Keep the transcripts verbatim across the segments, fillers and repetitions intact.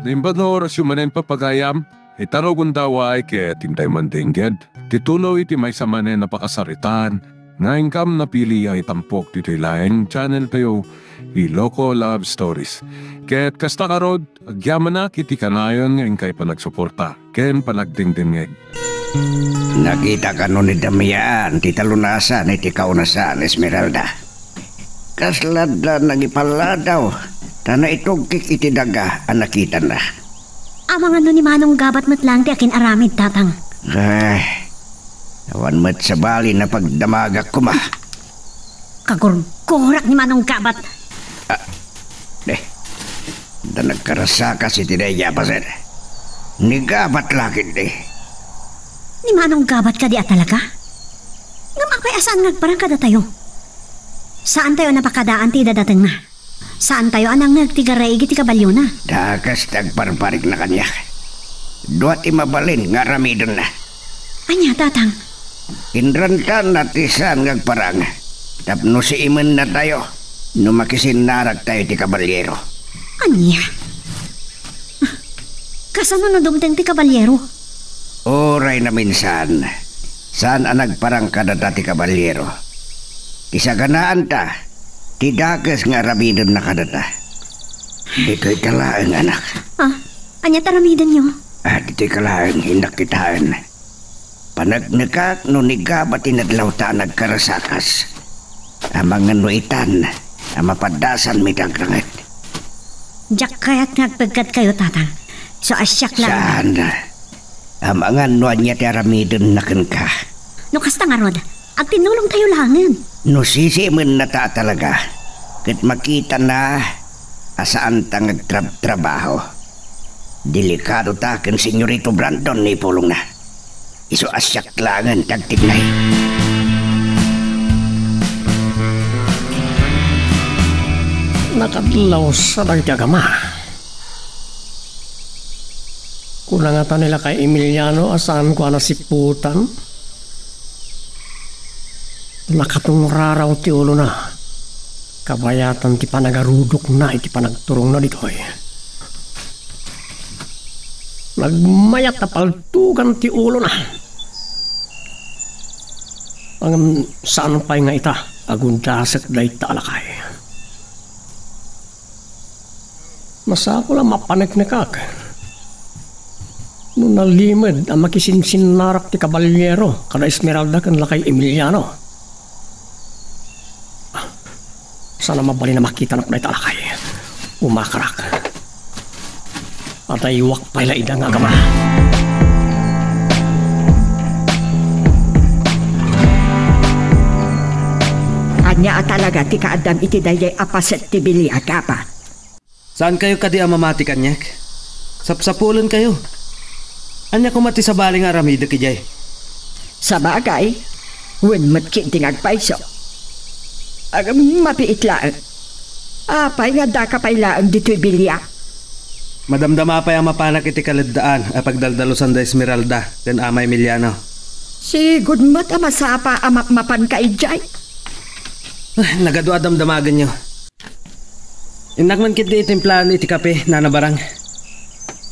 Imbag nga orasyo manen, pagayam, ita no gundaway ket intayo mandengngeg ti tuloy ti maysa manen a pakasaritaan nga inkam napili a itampok ditoy laeng channel tayo, Iloko Love Stories. Ket kasta ngarud, agyamanak iti kanayon nga inkay panagsuporta ken panagdengdengngeg. Nakita kano ni Damian ti talunasan iti kaunasan, Esmeralda? Kasla adda nangipalladaw, ta naitugkik iti daga a nakitanna. Amangan no ni Manong Gabat met laeng ti akin-aramid, Tatang. Ay, awan met sabali a pagdamagak koma. Kagurgurak ni Manong Gabat. Ah, eh, da nagkarasakas iti daydiay a paset. Ni Gabat la ketdi. Ni Manong Gabat kadi a talaga? Ngem apay a saan nga agparang kadatayo? Saantayo a napakadaan ti idadatengna. Saantayo a nangngeg ti garaig iti kabalyona. Dakes ti agparparikna kaniak. Dua ti mabalin nga aramidenna. Ania, Tatang? Inrantanna ti saan nga agparang tapno siimennatayo no makisinnaraktayo iti kabalyero. Ania? Kasano no dumteng ti kabalyero? Uray naminsan, saan a nagparang kadata ti kabalyero. Ti saganaanta, ti dakes nga aramidenna kadata. Ditoyka laeng, anak. Ah, ania ti aramidenyo? Ah, ditoyka laeng, innak kitaen. Paneknekak no ni Gabat ti nadlawta a nagkarasakas. Amangan no itan a mapaddasanmi ti agranget. Diak kayat nga agpegkadkayo, Tatang. Isu a siak laeng. Saan? Amangan no ania ti aramidenna kenka. No kasta ngarud, agtinnulongtayo laengen. No sisiimennata a talaga, ket makitana a saanta nga agtrabtrabaho, delikadota ken Senyorito Brandon ni ipulongna. Isu a siak laengen ti agtignay. Nakadlawsa dagiti agama. Kuna ngata ni lakay Emiliano a saanko a nasiputan? Nakatungraraw ti ulona. Kabayatan ti panagarudokna iti panagturongna ditoy. Nagmayat a paltugan ti ulona. Ngem saan pay nga ita, agundasek dayta a lakay. Masapul a mapaneknekak no nalimed a makisinsinnarak ti kabalyero kada Esmeralda ken lakay Emiliano. Saan a mabalin a makitanak dayta a lakay. Umakarak. Adaywak pay la ida nga agama. Ania a talaga ti kaaddam iti daydiay a paset ti bilia, Gabat? Saankayo kadi a mamati kaniak? Sapsapulenkayo. Ania koma ti sabali nga aramidek idiay? Sabagay, wen met ketdi nga agpayso. Agam, mabiit laeng. Apay nga addaka pay laeng ditoy bilia? Madamdama pay a mapanak iti kaleddaan a pagdaldalusan da Esmeralda ken Ama Emiliano. Sigud met a masapa a mapmapanka idiay. Ah, nagadu a damdamagenyo. Innak man ketdi itimplaan iti kape, Nana Barang.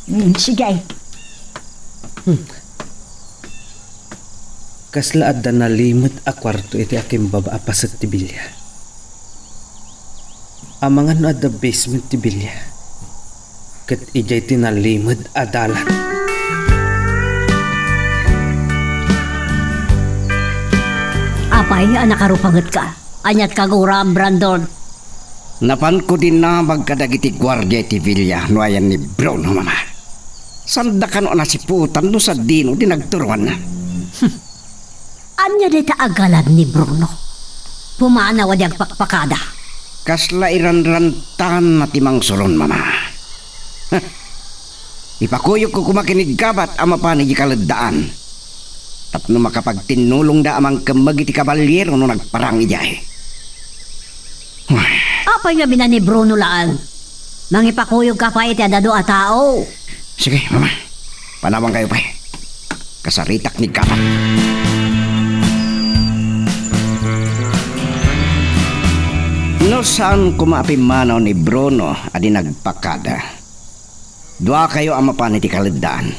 Hmm, sige. Hmm. Kasla adda nalimed a kuarto iti akimbaba a paset ti bilia. Amangan no adda basement ti bilia. Ket idiay ti nalimed a dalan. Apay a nakarupangetka? Aniat kaguram, Brandon? Napanko dinamag kadagiti guardia iti bilia no ayan ni Bruno, Mama. Saanda kano a nasiputan no sadino ti nagturonganna. Ania dayta a galad ni Bruno? Pumanaw a di agpakpakada. Kasla iranrantanna ti mangsuron, Mama. Ipakuyogko koma ken ni Gabat a mapan idiay kaleddaan tapno makapagtinnulongda a mangkemmeg iti kabalyero no nagparang idiay. Apay ngamin a ni Bruno laeng? Mangipakuyogka pay iti adda dua a tao. Sige, Mama. Panawankayo pay. Kasaritak ni Gabat. No saan koma a pimmanaw ni Bruno a di nagpakada, Duakayo a mapan iti kaleddaan.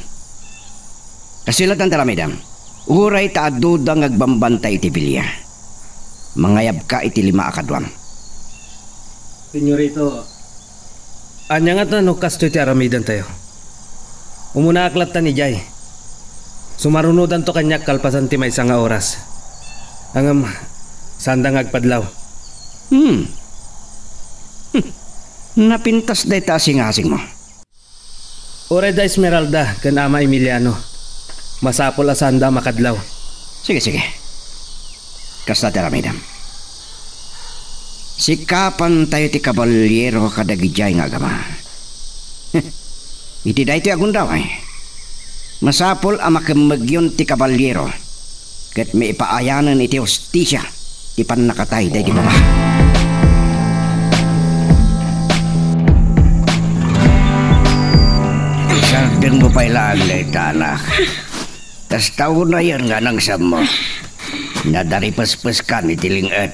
Kastoy latta ti aramidem. Uray ta aduda nga agbambantay iti bilia, mangayabka iti lima a kaduam. Senyorito, ania ngata no kastoy ti aramidentayo? Umunaak latta idiay. Sumarunodanto kaniak kalpasan ti maysa nga oras. Ngem, saanda nga agpadlaw. Hmm. Hmm. Napintas dayta a singasingmo. Uray da Esmeralda ken Ama Emiliano, masapul a saanda a makadlaw. Sige, sige. Kasta ti aramidem. Sikapantayo ti kabalyero kadagidiay nga agama. Iti daytoy a gundaway, masapul a makemmegyon ti kabalyero ket maipaayanen iti hustisia ti pannakatay daydi babai. Isardengmo pay laeng dayta, anak. Kasta unayen nga nangsammo. Nadaripespeskan iti ling-et.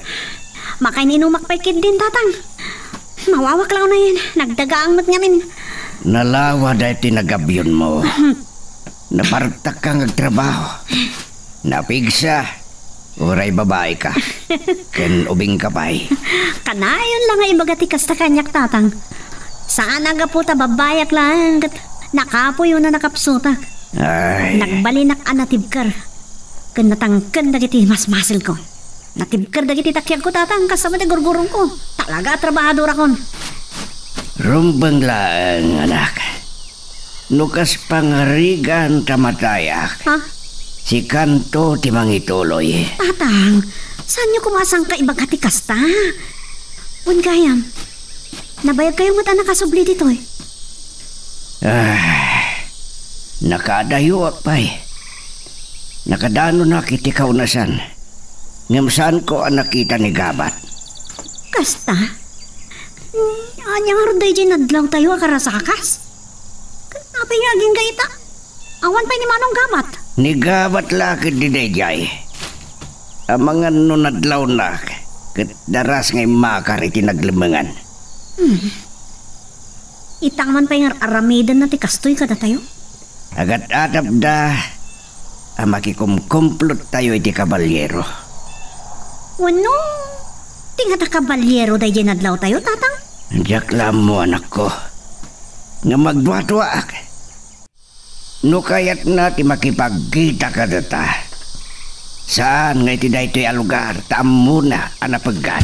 Makaininumak pay ketdin, Tatang. Mawawak la unayen, nagdagaang met ngamin. Nalawa daytoy nagabionmo. Napartakka nga agtrabaho. Napigsa, uray babaika. Ken ubingka pay. Kanayon la nga ibaga ti kasta kaniak, Tatang. Saan a gapu ta babaiak laeng ket nakapuyo no nakapsutak. Ay. Nagbalinak a natibker ken natangken dagiti masmasilko. Natibker dagiti takiagko, Tatang, kasta met ti gurgurongko. Talaga a trabahadorakon. Rumbeng laeng, anak. No kas pangarigan ta matayak, ha? Sikanto ti mangituloy. Tatang, saanyo koma a sangka ibaga ti kasta? Wen gayam, nabayagkayo met a nakasubli ditoy? Ah, nakaadayoak pay. Nakadanonak iti kaunasan, ngem saanko a nakita ni Gabat. Kasta? Hmm, ania ngarud daydiay nadlawtayo a karasakas? Ket apay nga agingga ita? Awan pay ni Manong Gabat. Ni Gabat la ketdi daydiay. Amangan no nadlawna ket daras nga immakar iti naglemmengan. Hmm. Ita man pay nga ar-aramidenna ti kastoy kadatayo? Agat-atapda a makikumkumplottayo iti kabalyero. Wenno, ti ngata kabalyero daydiay nadlawtayo, Tatang? Diak la ammo, anakko. Ngem agduaduaak. No kayatna ti makipagkita kadata, saan nga iti daytoy a lugar ta ammona a napeggat.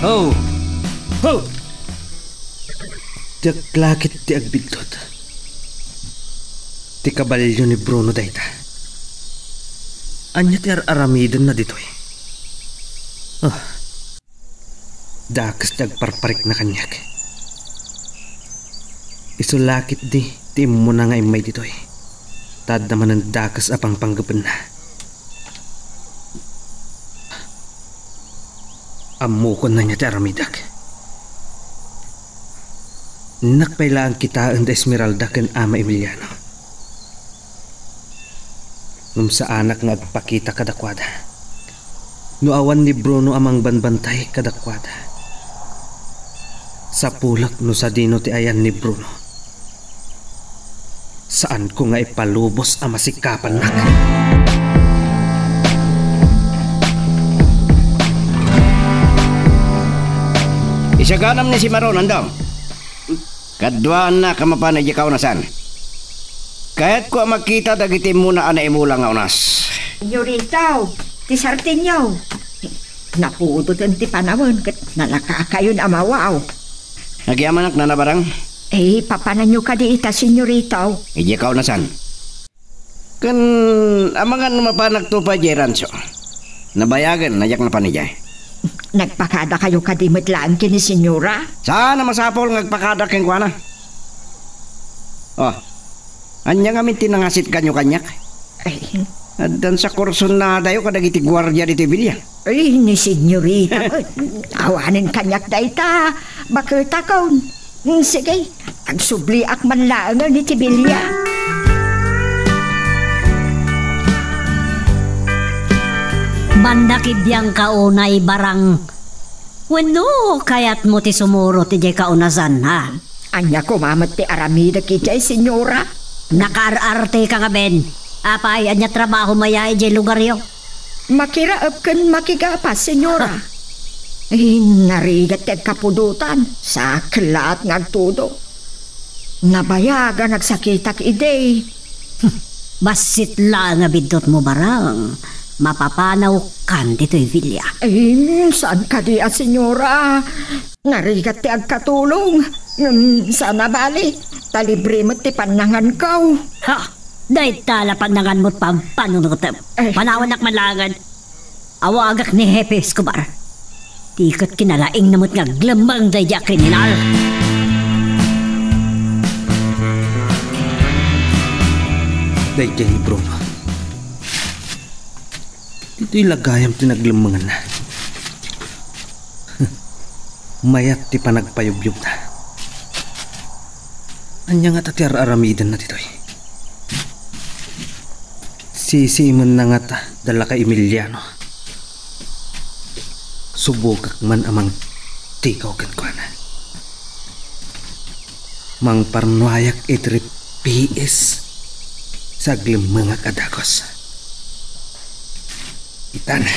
Ho! Ho! Diak la ketdi agbiddut. Ti kabalio ni Bruno dayta. Ania ti ar-aramidenna ditoy? Ah. Dakes ti agparparikna kaniak. Isu la ketdi ti immuna nga immay ditoy. Ta adda manen dakes a pangpanggepenna. Ammokon ania ti aramidek. Innak pay laeng kitaen da Esmeralda ken Ama Emiliano. Ngem saanak nga agpakita kadakuada. No awan ni Bruno a mangbanbantay kadakuada, sapulek no sadino ti ayan ni Bruno. Saanko nga ipalubos a masikapannak. Isaganam ni Simaron, andam. Kaduaannak a mapan idiay kaunasan. Kayatko a makita dagiti immuna a naimula nga unas. Senyorita, ti sartenyo. Napudoten ti panawen ket nalakakayon a mawaw. Agyamanak, Nana Barang. Eh, papananyo kadi ita, senyorita? Idiay kaunasan. Ken amangan no mapanakto pay idiay rancho. Nabayagen a diak napan idiay. Nagpakadakayo kadi met laeng ken ni senyora? Saan a masapul nga agpakada kenkuana. Oh, ania ngamin ti nangasitkanyo kaniak? Ay. Addan sa kursunadayo kadagiti guardia ditoy bilia. Ay, ni senyorita met. Awanen kaniak dayta. Baketakon. Hmm, sige, agsubliak man laengen iti bilia. Banda ket dian kaunay, Barang. Wenno, kayatmo ti sumurot idiay kaunasan, ha? Ania koma met ti aramidek idiay, senyora? Nakaar-arte ka ngamin. Apay, ania trabaho maya idiay lugaryo? Makiraep ken makigapas, senyora. Ay, narigat ti agkapudotan. Saak laat nga agtudo. Nabayagan agsakitak idi. Bassit laeng a biddutmo, barang. Mapapanawkan ditoy villa. Ay, saan kadi a, senyora? Narigat ti agkatulong. Ngem saan a bali, ta libre met ti pannanganko. Ha! Dayta la pannanganmo ti pampanunotem. Ay. Panawannak man laengen. Awagak ni Hepe Escobar. Ti ket kinalaingna met nga aglemmeng daydi a kriminal. Daydiay ni Bruno. Ditoy la gayam ti naglemmenganna. Mayat ti panagpayubyubna. Ania ngata ti ar-aramidenna ditoy? Sisiimenna ngata da la ka Emiliano. Subokak man a mangtikaw kenkuana. Mangparnuayak iti ripiis sa aglemmengak a dagus. Itan.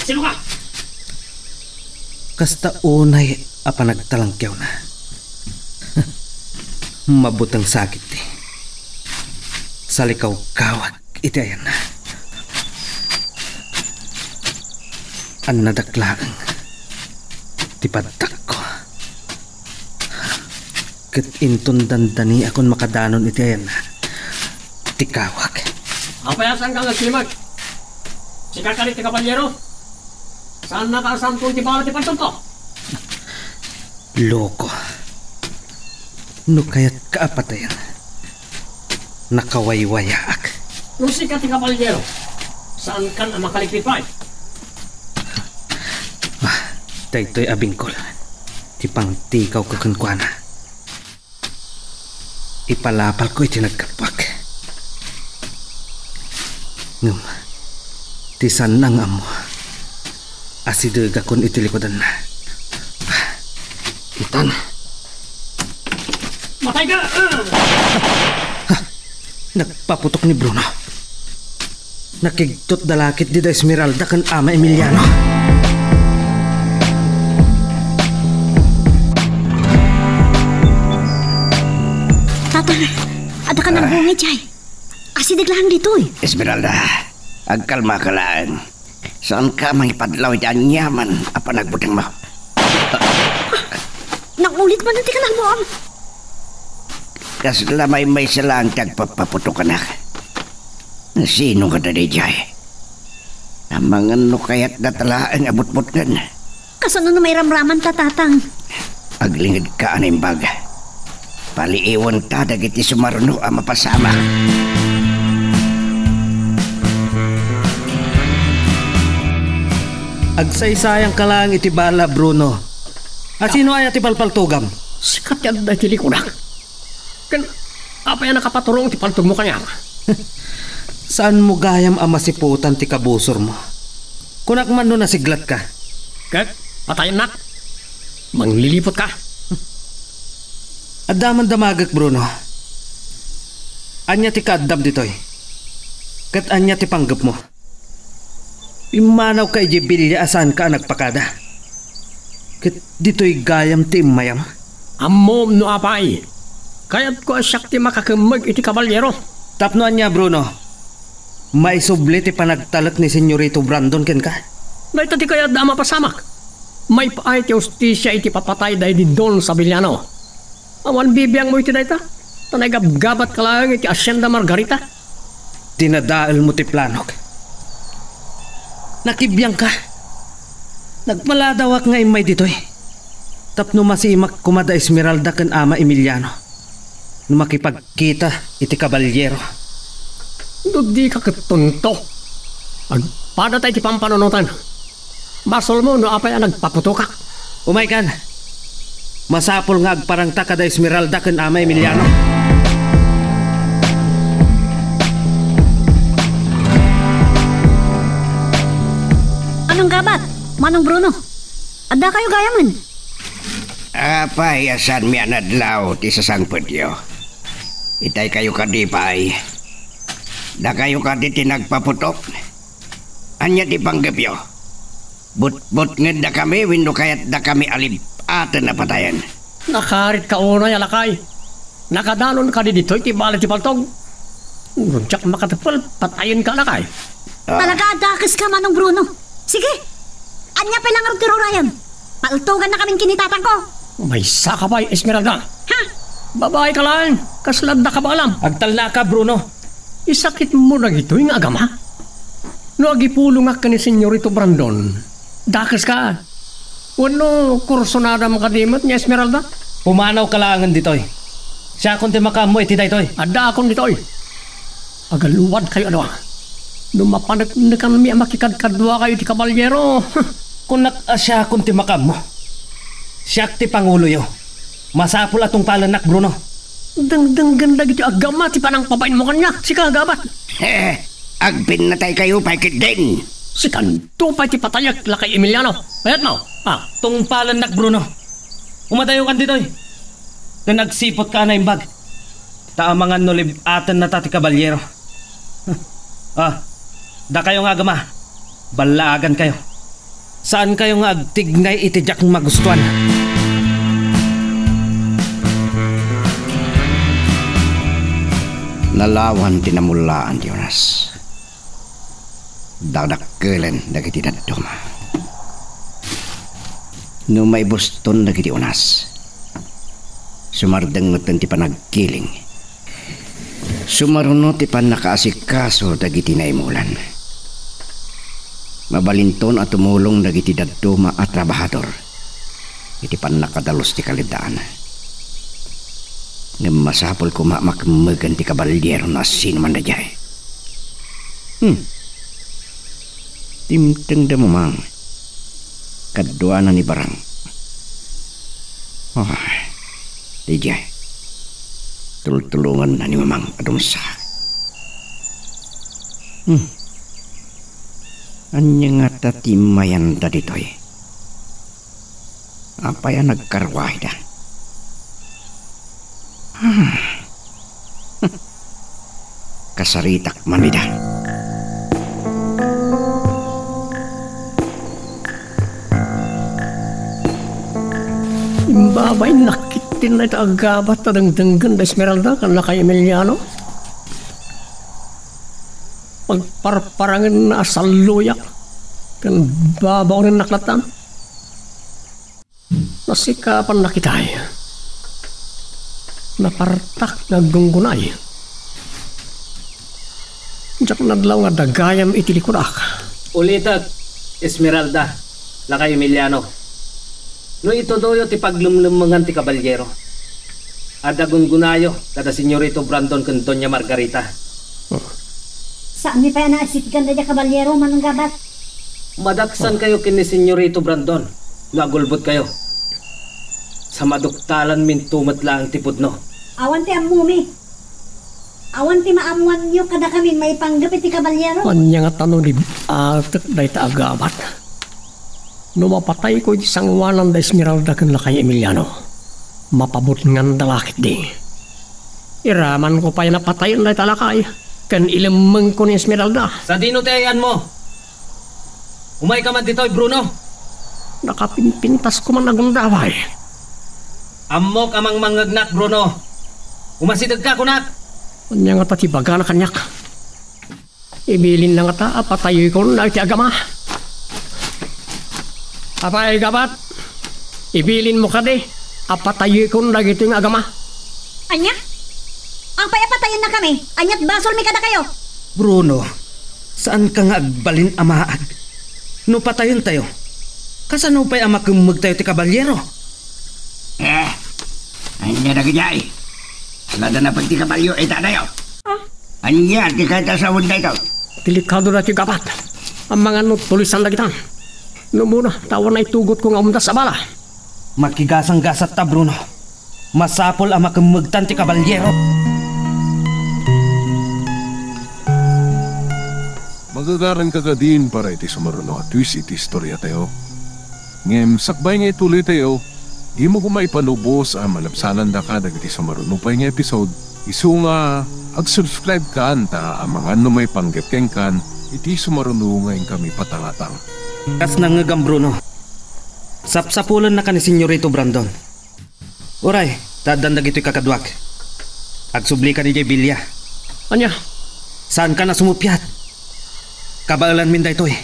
Sino ka? Kasta unay a panagtalangkewna. Mabuteng sakit ti salikawkawak iti ayanna. Annadak laeng ti padtakko. Ket inton dandaniakon makadanon iti ayanna ti kawak. Apay a saanka nga agsilimag? Sika kadi ti kabalyero? Saannaka a saanko iti bala ti pagtungko? Loko. No kayatka a patayen, nakawaywayaak. No sika ti kabalyero, saankan a makalikliklay. Ah, daytoy a bingkol ti pangtikawko kenkuana. Ipalapalko iti naggapuak. Ngem, ti saanna nga ammo, asidegakon iti likudanna. Itan. Matay ka! Ha! Nagpaputok ni Bruno. Nakigtot da la ketdi da Esmeralda ken Ama Emiliano. Tatang, adda ka nang Ah. bungit, jay. Asideg laeng ditoy. Esmeralda, agkalmaka laeng. Saanka a mangipadlaw iti aniaman a panagbutengmo. Naulit manen ti kanalboam. Kasla maymaysa laeng ti agpappaputokanak. Sino kadi daydiay? Amangan no kayatda ta laeng a butbutngen. Kasano no mairamraman ta, Tatang? Aglingedka a naimbag. Paliiwenta dagiti sumaruno a mapasamak. Agsaysayangka laeng iti bala, Bruno. Asino aya ti palpaltogam? Sika ti adda iti likudak. Ken apay a nakapaturong ti paltogmo kaniak? Saanmo gayam a masiputan ti kabusormo? Kunak man no nasiglatka. Ket patayennak. Mangliliputka. Adda man damagek, Bruno. Ania ti kaaddam ditoy? Ket ania ti panggepmo? Immanawka idiay bilia a saanka a nagpakada. Ket ditoy gayam ti immayam? Ammom no apay. Kayatko a siak ti makakemmeg iti kabalyero. Tapno ania, Bruno? Maisubli ti panagtalek ni Senyorito Brandon kenka? Dayta ti kayatda a mapasamak. Maipaay ti hustisia iti papatay daydi Don Sabeliano. Awan bibiangmo iti dayta, ta naigabgabatka laeng iti Hacienda Margarita. Dinadaelmo ti planok. Nakibiangka. Nagpaladawak nga immay ditoy. Tapno masimak koma da Esmeralda ken Ama Emiliano no makipagkita iti kabalyero. No dika ket tonto, agpadata iti pampanunotan. Basolmo no apay a nagpaputokak. Umaykan. Masapul nga agparangta kada Esmeralda ken Ama Emiliano. Anong gabat, Manong Bruno? Adda kayo gayamen. Apay a saanmi a nadlaw ti sasangpetyo? Itay kayo kadi pay. Dakayo kadi ti nagpaputok? Ania ti panggepyo? Butbutngenda kami wenno kayatda kami a lib-aten a patayen? Nakarit ka unay a lakay. Nakadanon kadi ditoy ti bale ti paltog. No diak makatepel, patayen ka, lakay. Ah. Talaga a dakes ka, Manong Bruno. Sige. Ania pay la ngarud ti rurayen? Paltogan na kamin ken ni tatangko. Maysa ka pay, Esmeralda. Ha? Babai ka laeng. Kasla adda ka baalam. Agtalna ka, Bruno. Isakit mo dagitoy nga agama? No agipulongak ken ni Senyorito Brandon, dakes ka. Wenno kursunadam kadi met ni Esmeralda? Pumanaw ka laengen ditoy. Siakon ti makaammo iti daytoy. Addaakon ditoy. Agaluad kayo a dua. No mapaneknekanmi a makikadkadua kayo iti kabalyero. Kunak a siakon ti makaammo. Siak ti panguloyo. Masapul a tungpalennak, Bruno. Dengdenggen dagiti agama ti panangpabainmo kaniak. Sika, Gabat. He, agpinnatay kayo pay ketdin. Sikanto pay ti patayek, Lakay Emiliano. Kayatmo? Ah. Tungpalennak, Bruno. Umadayo kan ditoy. Ken agsiput ka a naimbag. Ta amangan no lib-aten nata ti kabalyero. Ah, dakayo nga agama. Ballaagan kayo. Saan kayo nga agtignay iti diak magustuan. Nalawan ti namullaan ti Jonas. Dadakkelen dagiti dadduma. No maibuston dagiti Jonas, sumardeng metten ti panagkiling. Sumaruno ti pannakaasikaso dagiti naimulan. Mabalinton a tumulong dagiti dadduma a trabahador iti pannakadalus ti kaleddaan. Ngem masapul koma a makemmegan ti kabalyero no asino man daydiay. Hmm. Timtengda, Mamang. Kaduana ni Barang. Ah, daydiay. Tultulonganna ni Mamang a dumsa. Hmm. Ania ngata ti immayanda ditoy? Apay a nagkaruayda? Hmm. Kasaritak man ida. Imbabay nakit ti nagagabat a dengdenggen da Esmeralda ken Lakay Emiliano. Pagparparangenna a salloyak ken babaonennak latta. Nasikapan nakitay. Napartak nga aggunggunay. Diak nadlaw nga dagayam iti likurak. Ulitek, Esmeralda, Lakay Emiliano. No itudoyo ti paglemlemmengan ti kabalyero, adda gunggunayo kada Senyorito Brandon ken Doña Margarita. Oh. Saanmi pay a naasitgan daydiay kabalyero, Manong Gabat. Madaksan kayo ken ni Senyorito Brandon no agulbod kayo. Sa maduktalanminto met laeng ti pudno. Awan ti ammomi. Awan ti maammoanyo kadakami maipanggep iti kabalyero. Ania ngata no lib-atek dayta a Gabat? No mapatayko iti sangoanan da Esmeralda ken Lakay Emiliano, mapabutnganda la ketdi. Iramanko pay a patayen dayta a lakay, ken ilemmengko ni Esmeralda. Sadino ti ay-anmo? Umayka man ditoy, Bruno. Nakapimpintasko man a gundaway. Ammok a mangmangngegnak, Bruno. Umasidegka, kunak. Ania ngata ti ibagana kaniak? Ibilinna ngata a patayoykon dagiti agama. Apay, Gabat? Ibilinmo kadi a patayoykon dagitoy nga agama? Ania? Apay a patayennakami? Ania't basolmi kadakayo? Bruno, saanka nga agbalin a maag. No patayentayo, kasano pay a makemmegtayo ti kabalyero? Eh, ania dagidiay? Lada napag ti kabalyo, itadayo. Ah, Ania ti katasawen daytoy? Delikado daytoy, Gabat. Amangan no tulisan dagitan. No umuna, ta awan naitugotko nga umdas a bala. Makigasanggasatta, Bruno. Masapul a makemmegtan ti kabalyero. Magagaranka kadin para iti sumaruno a twist iti istoriatayo. Ngem sakbay nga ituloytayo, dimo koma ipanubos a malabsanandaka dagiti sumaruno pay nga episode, isu nga ag-subscribe kan ta amangan no maipanggep kenkan iti sumaruno nga inkami patangatang. Kas nangngegam, Bruno. Sapsapulennaka ni Senyorito Brandon. Uray, ta addan dagitoy kakaduak. Agsublika idiay bilia. Ania? Saanka a sumuppiat? Kabaelanmin daytoy.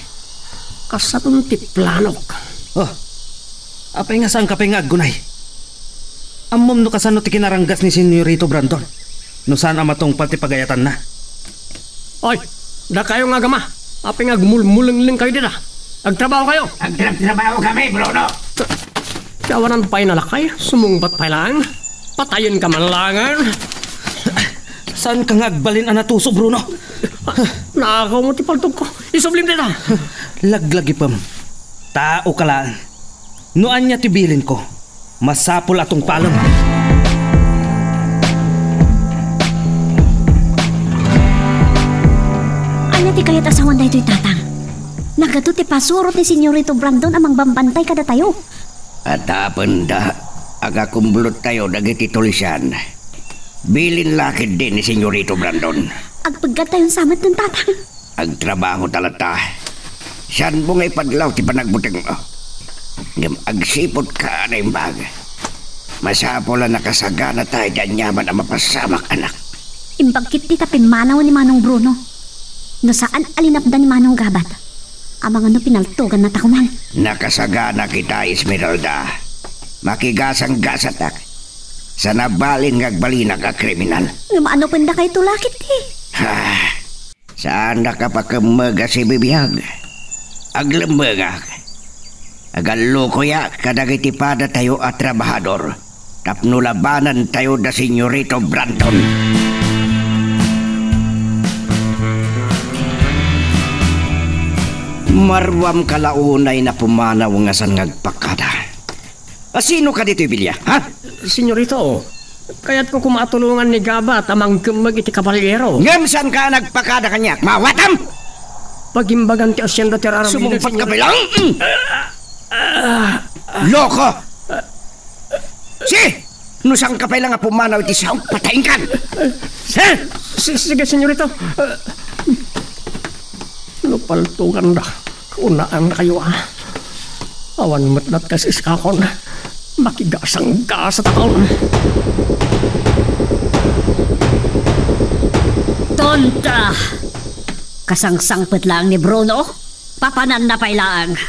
Kasaton ti planok. Oh, apay nga saanka pay nga aggunay? Ammom no kasano ti kinaranggas ni Senyorito Brandon no saan a matungpal ti pagayatanna? Oy, dakayo nga agama. Apay nga agmulmulenglengkayo dita? Agtrabahokayo. Agtrabtrabahokami, Bruno. Ti awanan pay nalakay, sumungbat pay laeng. Patayenka man laengen. Saanka nga agbalin a natuso, Bruno? Naakaw mo ti paltogko. Isublim dita. Laglagipem. Taoka laeng. No ania ti bilinko, masapul a tungpalem. Ania ti kayat a sawen daytoy, Tatang? Nagadu ti pasurot ni Senyorito Brandon a mangbambantay kadatayo. Adda pay a agakumblottayo dagiti tulisian. Bilin la ketdi ni Senyorito Brandon. Agpeggadtayon sa metten, Tatang. Agtrabahota latta. Saanmo nga ipadlaw ti panagbutengmo. Ngem agsiputka a naimbag. Masapul a nakasaganata iti aniaman a mapasamak, anak. Imbag ketdi ta pimmanaw ni Manong Bruno. No saan a linapdan ni Manong Gabat, amangan no pinaltogannata koman. Nakasagana kita, Esmeralda. Makigasanggasatak. Saan a balin nga agbalinak a kriminal. Ngem ania pay dakayto la ketdi? Ha? Saannak a pakemmeg a sibibiag. Aglemmengak. Agallukoyak kadagiti padatayo a trabahador tapno labanantayo da Senyorito Brandon. Maruamka la unay a pumanaw nga saan nga agpakada. A, sino kadi toy bilia, ha? Senyorito, kayatko koma a tulongan ni Gabat a mangkemmeg iti kabalyero. Ngem saanka a nagpakada kaniak, maawatam! Pagimbagan ti asienda ti ar-aramiden, Senyor. Sumungbat ka bilang? Loko! Si! No saanka pay la nga pumanaw iti saok, patayenkan! Si-, sige, Senyorito. No paltoganda, kunaankayo a. Awan met latta siskakon. Makigasanggasat taon. Tonta! Kasangsangpet laeng ni Bruno. Papananna pay laeng.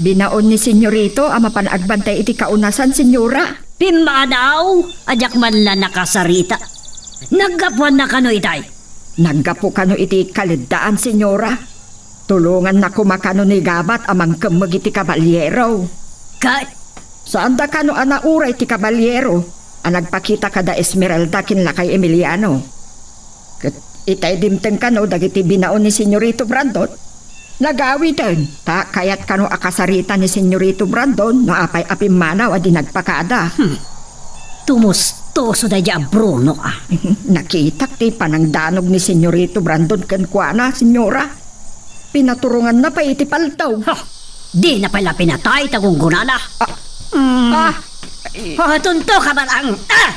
Binaon ni Senyorito a mapan agbantay iti kaunasan, Senyora. Pimmanaw, a diak man la nakasarita. Naggapuanna kano itay? Naggapu kano iti kaleddaan, Senyora. Tulonganna koma kano ni Gabat a mangkemmeg iti kabalyero. Ket? Saanda kano a nauray ti kabalyero a nagpakita kada Esmeralda ken lakay Emiliano. Ket itay dimteng kano dagiti binaon ni Senyorito Brandon. Nagawiden, ta kayat kano a kasarita ni Senyorito Brandon no apay a pimmanaw a di nagpakada. Hmm. Tumustoso daydi a Bruno, a. Nakitak ti panangdanog ni Senyorito Brandon kenkuana, Senyora. Pinaturonganna pay iti paltaw. Ha! Dina pay la pinatay ta gunggonana. Ah. Mm. Ah. Ah, tunto ka man ang, ah!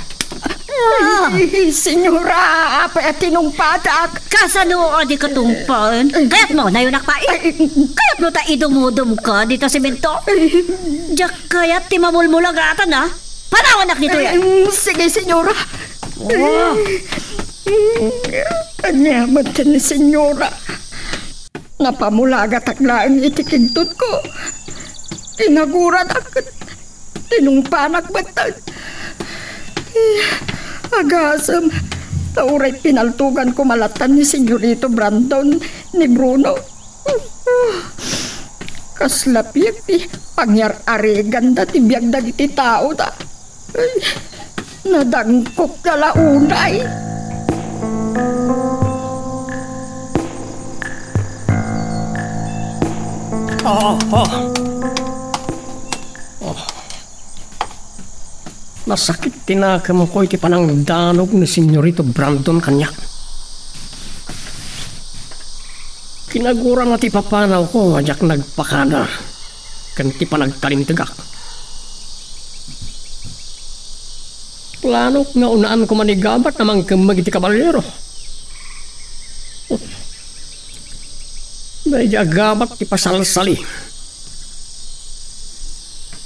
Ah! Ay, Senyora, apay a tinungpadak? Kasano a di katungpaen? Kayatmo, nayonak pay? Ay, kayatmo ta idumudum ka dita semento? Ay. Diak kayat ti mamulmulagatan, a. Panawanak ditoy, a. Ay, sige, Senyora. Oh. Ania met ni Senyora? Napamulagatak laeng iti kigtotko. Tinaguradak ket tinungpanak metten. Agasem, ta uray pinaltogan koma latta ni Senyorito Brandon ni Bruno. Kasla piek ti pangyar-ariganda ti biag dagiti taoda. Ay, nadangkok da la unay. Ah, ah. Ah. Nasakit ti nakemko iti panangdanog ni Senyorito Brandon kaniak. Kinagurana ti papanawko nga diak nagpakada. ken ti panagkalintegak. Planok nga unaan koma ni Gabat a mangkemmeg iti kaballiero. Daydi a Gabat ti pasalsali.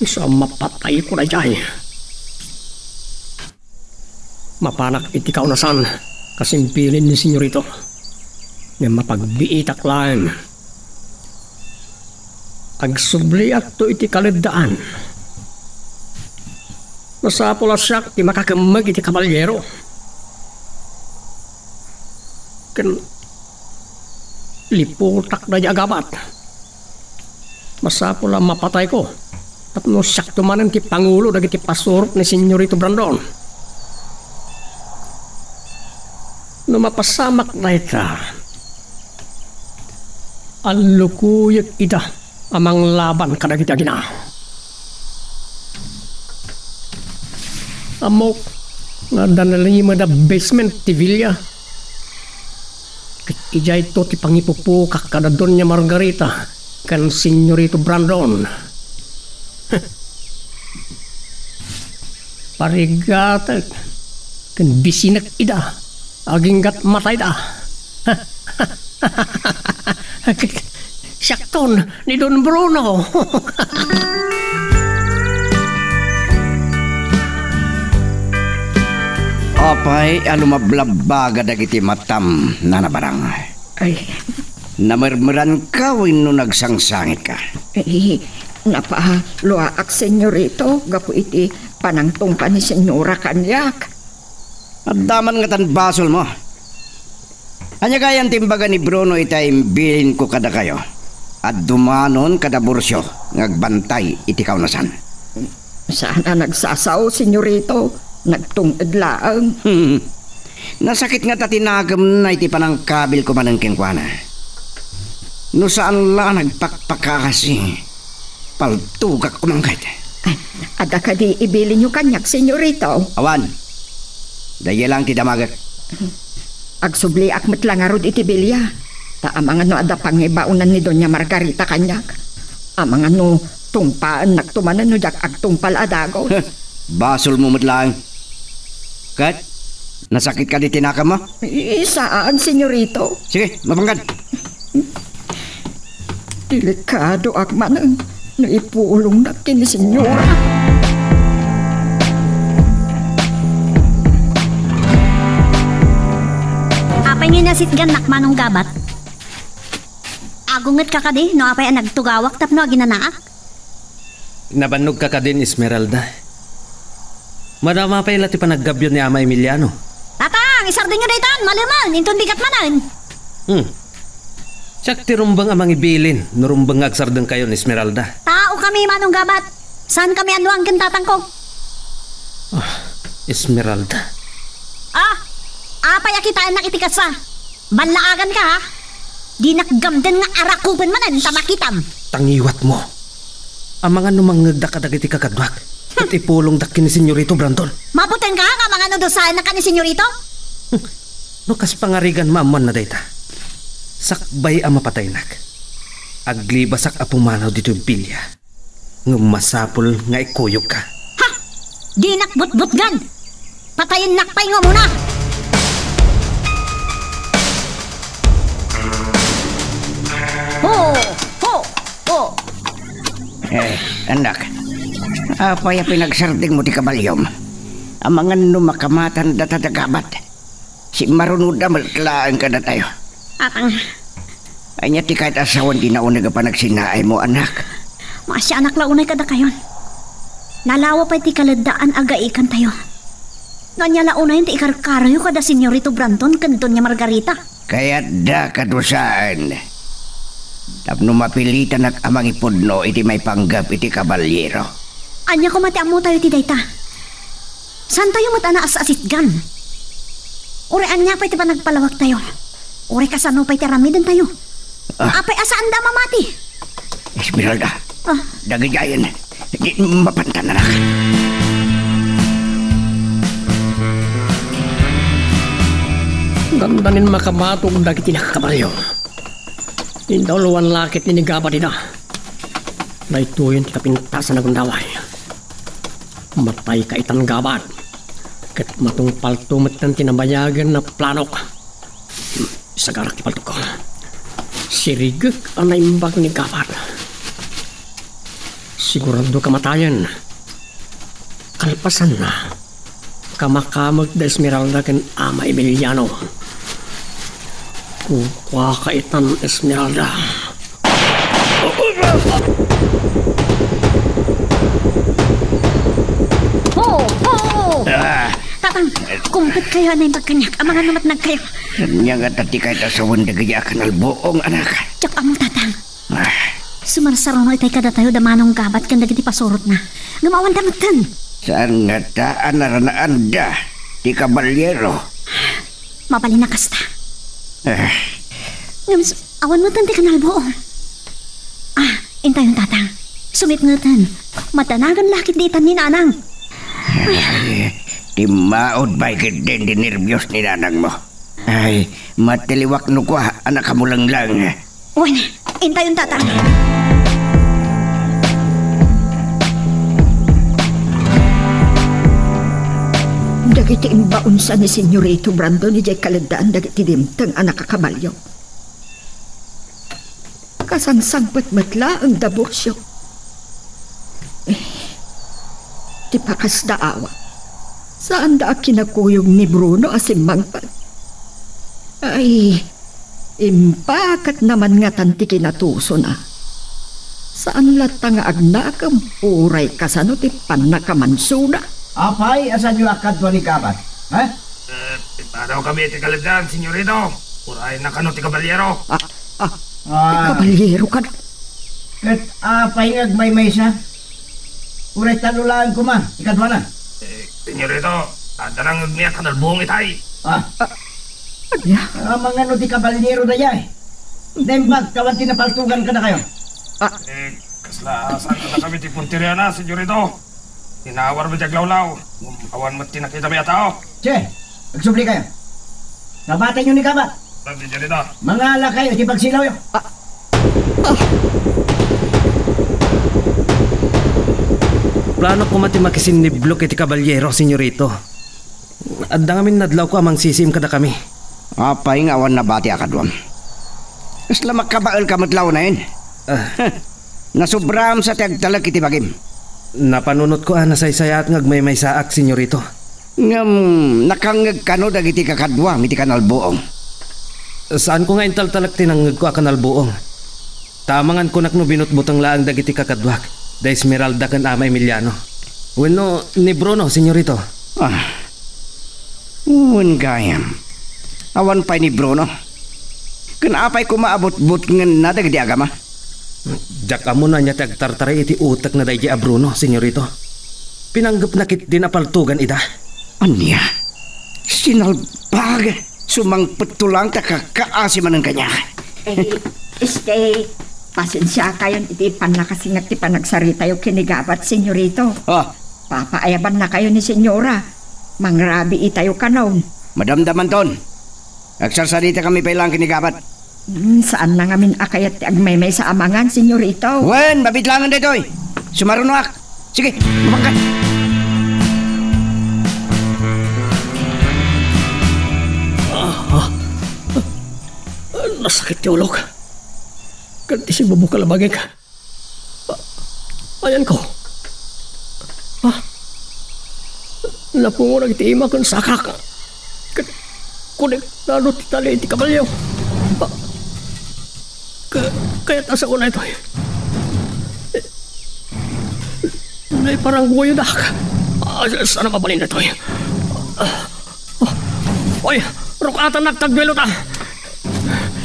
Isu a mapatayko daydiay. Mapanak iti kaunasan, kas imbilin ni Senyorito. Ngem mapagbiitak laeng. Agsubliakto iti kaleddaan. Masapul a siak ti makakemmeg iti kaballiero. Ken liputak daydi a Gabat. Masapul a mapatayko tapno siakto manen ti pangulo dagiti pasurot ni Senyorito Brandon. No mapasamak dayta, allukuyek ida a manglaban kadagiti agina. Ammok nga adda nalimed a basement ti villa. Ket idiayto ti pangipupukak kada Doña Margarita ken Senyorito Brandon. Parigatek ken bisinek ida. Aginggat matayda. Siakton ni Don Bruno. Apay a lumablabbaga dagiti matam, Nana Barang? Ay. Namermeranka wenno nagsangsangitka? Eh, napaluaak, Senyorito, gapu iti panangtungpa ni Senyora kaniak. Adda man ngatan basolmo. Ania gayan ti imbaga ni Bruno iti imbilinko kadakayo? Adda manen kada Burcio nga agbantay iti kaunasan. Saan a nagsasao, Senyorito. Nagtung-ed laeng. Hmm. Nasakit ngata ti nakemna iti panangkabilko manen kenkuana. No saan la a nagpakpakasi, paltogak koma ket. Ay, adda kadi ibilinyo kaniak, Senyorito? Awan. Daydiay laeng ti damagek. Agsubliak met la ngarud iti bilia. Ta amangan no adda pangibaonan ni Doña Margarita kaniak. Amangan no tungpaennakto manen no diak agtungpal a dagus. Basolmo met laeng. Ket, nasakit kadi ti nakemmo? I-, saan, Senyorito. Sige, mapanggad. Delikadoak manen no ipulongnak ken ni Senyora. Apay nga inasitgannak, Manong Gabat? Agungetka kadi no apay a nagtugawak tapno aginanaak? Nabannogka kadin, Esmeralda. Madama pay la ti panaggabbio ni Ama Emiliano. Tatang, isardengyo daytan, malemen, inton bigat manen. Hmm. Siak ti rumbeng a mangibilin no rumbeng nga agsardengkayon, Esmeralda. Taokami, Manong Gabat. Saankami annuan ken tatangko. Ah, Esmeralda. Ah, apay a kitaennak iti kasta? Ballaaganka, ha? Dinak gamden nga arakupen manen ta makitam. Tangiwatmo. Amangan no mangngegda kadagiti kakaduak, ket ipulongdak ken ni Senyorito Brandon. Mabutenka, ha, nga amangan no dusaennak ken ni Senyorito? No kas pangarigan maammuanna dayta, sakbay a mapataynak, aglibasak a pumanaw ditoy bilia. Ngem masapul nga ikuyogka. Ha! Dinak butbutgan! Patayennak pay nga umuna! Ho! Ho! Ho! Eh, anak, apay a pinagsardengmo ti kabalyom? Amangan no makamatan data da Gabat. Simmarunoda met laeng kadatayo. Apang. Ania ti kayat a sawen ti nauneg a panagsinaaymo, anak? Maasianak la unay kadakayon. Nalawa pay ti kaleddaan a gaikantayo. No ania la unayen ti ikarkaroyo kada Senyorito Brandon ken Doña Margarita? Kayatda kadusaen. Tapno mapilitanak a mangipudno iti maipanggep iti kabalyero. Ania koma ti ammotayo iti dayta? Saantayo met a naas-asitgan? Uray ania pay ti panagpalawagtayo? Uray kasano pay ti aramidentayo? Ah. Apay a saanda a mamati? Esmeralda, ah, dagidiayen, di mapantananak. Dandanin makamatog dagiti nakakabalyo. Indauluan la ket ni Gabat ida. Daytoyen ti kapintasan a gundaway. Matay ka itan, Gabat. Ket matungpalto metten ti nabayagen a planok. Isagarak ti paltokko. Sirigek a naimbag ni Gabat. Sigurado kamatayen. Kalpasanna, kamakamek da Esmeralda ken Ama Emiliano. Kukuaka itan, Esmeralda. Ho! Ho! Ah. Tatang, kumpetkayo a naimbag kaniak. Amangan no matnagkayo. Ania ngata ti kayat a sawen dagiti a kanalbuong, anak? Diak ammo, Tatang. Ah. Sumarsaruno itay kadatayo da Manong Gabat ken dagiti pasurotna. Ngem awanda metten. Saan ngata a naranaanda ti kabaliero? Mabalin a kasta. Ah. Ngem s-, awan metten ti kanalbuong. Ah, intayon, Tatang. Sumipngeten. Madanagan la ketdi itan ni Nanang. Ay, timmaud pay ketdin ti nerbios ni nanangmo. Ay, matiliwak no kua a nakamulenglang. Wen, intayon, Tatang. Dagiti imbaonsa ni Senyorito Brandon idiay kaleddaan dagiti dimteng a nakakabalio. Kasangsangpet met laeng da Burcio. Eh, ti pakasda awa. Saanda a kinakuyog ni Bruno a simmangpet. Ay, impaakatna man ngatan ti kinatusona. Saan latta nga agnakem, uray kasano ti pannakamansona. Apay, a saanyo a kadua ni Gabat? Ha? Eh, ipadawkami iti kaleddaan, Senyorito. Uray na kano ti kabaliero. Ah, ah, ti Ah. kabaliero kano? Ket apay nga agmaymaysa? Uray tallo laeng koma ti kaduana. Eh, Senyorito, adda nangngegmi a kanalbuong itay. Ah. Ah, ania? Amangan no ti kabaliero dayay. Naimbag, ta awan ti napaltugan kadakayo. Ah. Eh, kasla saan kadakami ti punteriana, Senyorito? Inawar met ti aglawlaw. Awan met ti nakitami a tao. Che, agsubli kayo. Nabatenyo ni Gabat. Dagiti dita. Mangala kayo iti pagsilawyo. Ah. Ah. Plano koma ti makisinniblok iti kabaliero, Senyorito. Adda ngamin nadlawko a mangsisiim kadakami. Apay nga awan nabati a kaduam? Kasla makabaelka met la unayen? Ah. Nasubraam sa ti agtalek iti bagim. Napanunotko a nasaysayaat nga agmaymaysaak, Senyorito. Ngem, nakangngeg kano dagiti kakaduam iti kanalbuong? Saanko nga intaltalek ti nangngegko a kanalbuong. Ta amangan konak no binutbuteng laeng dagiti kakaduak, da Esmeralda ken Ama Emiliano. Wenno ni Bruno, Senyorito. Ah. Wen gayam. Awan pay ni Bruno. Ken apay koma a butbutngenna dagiti agama? Diak ammo no ania ti agtartaray iti utekna daydiay a Bruno, Senyorito. Pinanggepna ketdin a paltugan ida. Ania? Sinalbag! Sumangpetto laeng ta kakaasi manen kaniak. Eh, este, pasensiakayon iti pannakasingek ti panagsaritayo ken ni Gabat, Senyorito. Ah. Papaayabannakayo ni Senyora. Mangrabiitayo kanon. Madamdamanton. Agsarsaritakami pay laeng ken ni Gabat. Hmm, saanna ngamin a kayat ti agmaymaysa a mangan, Senyorito. Wen, mabitlangen daytoy. Sumarunoak. Sige, mapangka. Ah, ah. Nasakit ti ulok. Ket ti simbubukal a bagik. Ah, ayanko. Ah, napungo dagiti ima ken sakak. Ket konektado ti tali iti kabalio. Ah, ka-, kayat a saona itoy. Naiparanggoyodak. Ah, saan a mabalin daytoy? Ah, ah, oy, ruk-atannak ta agduelota.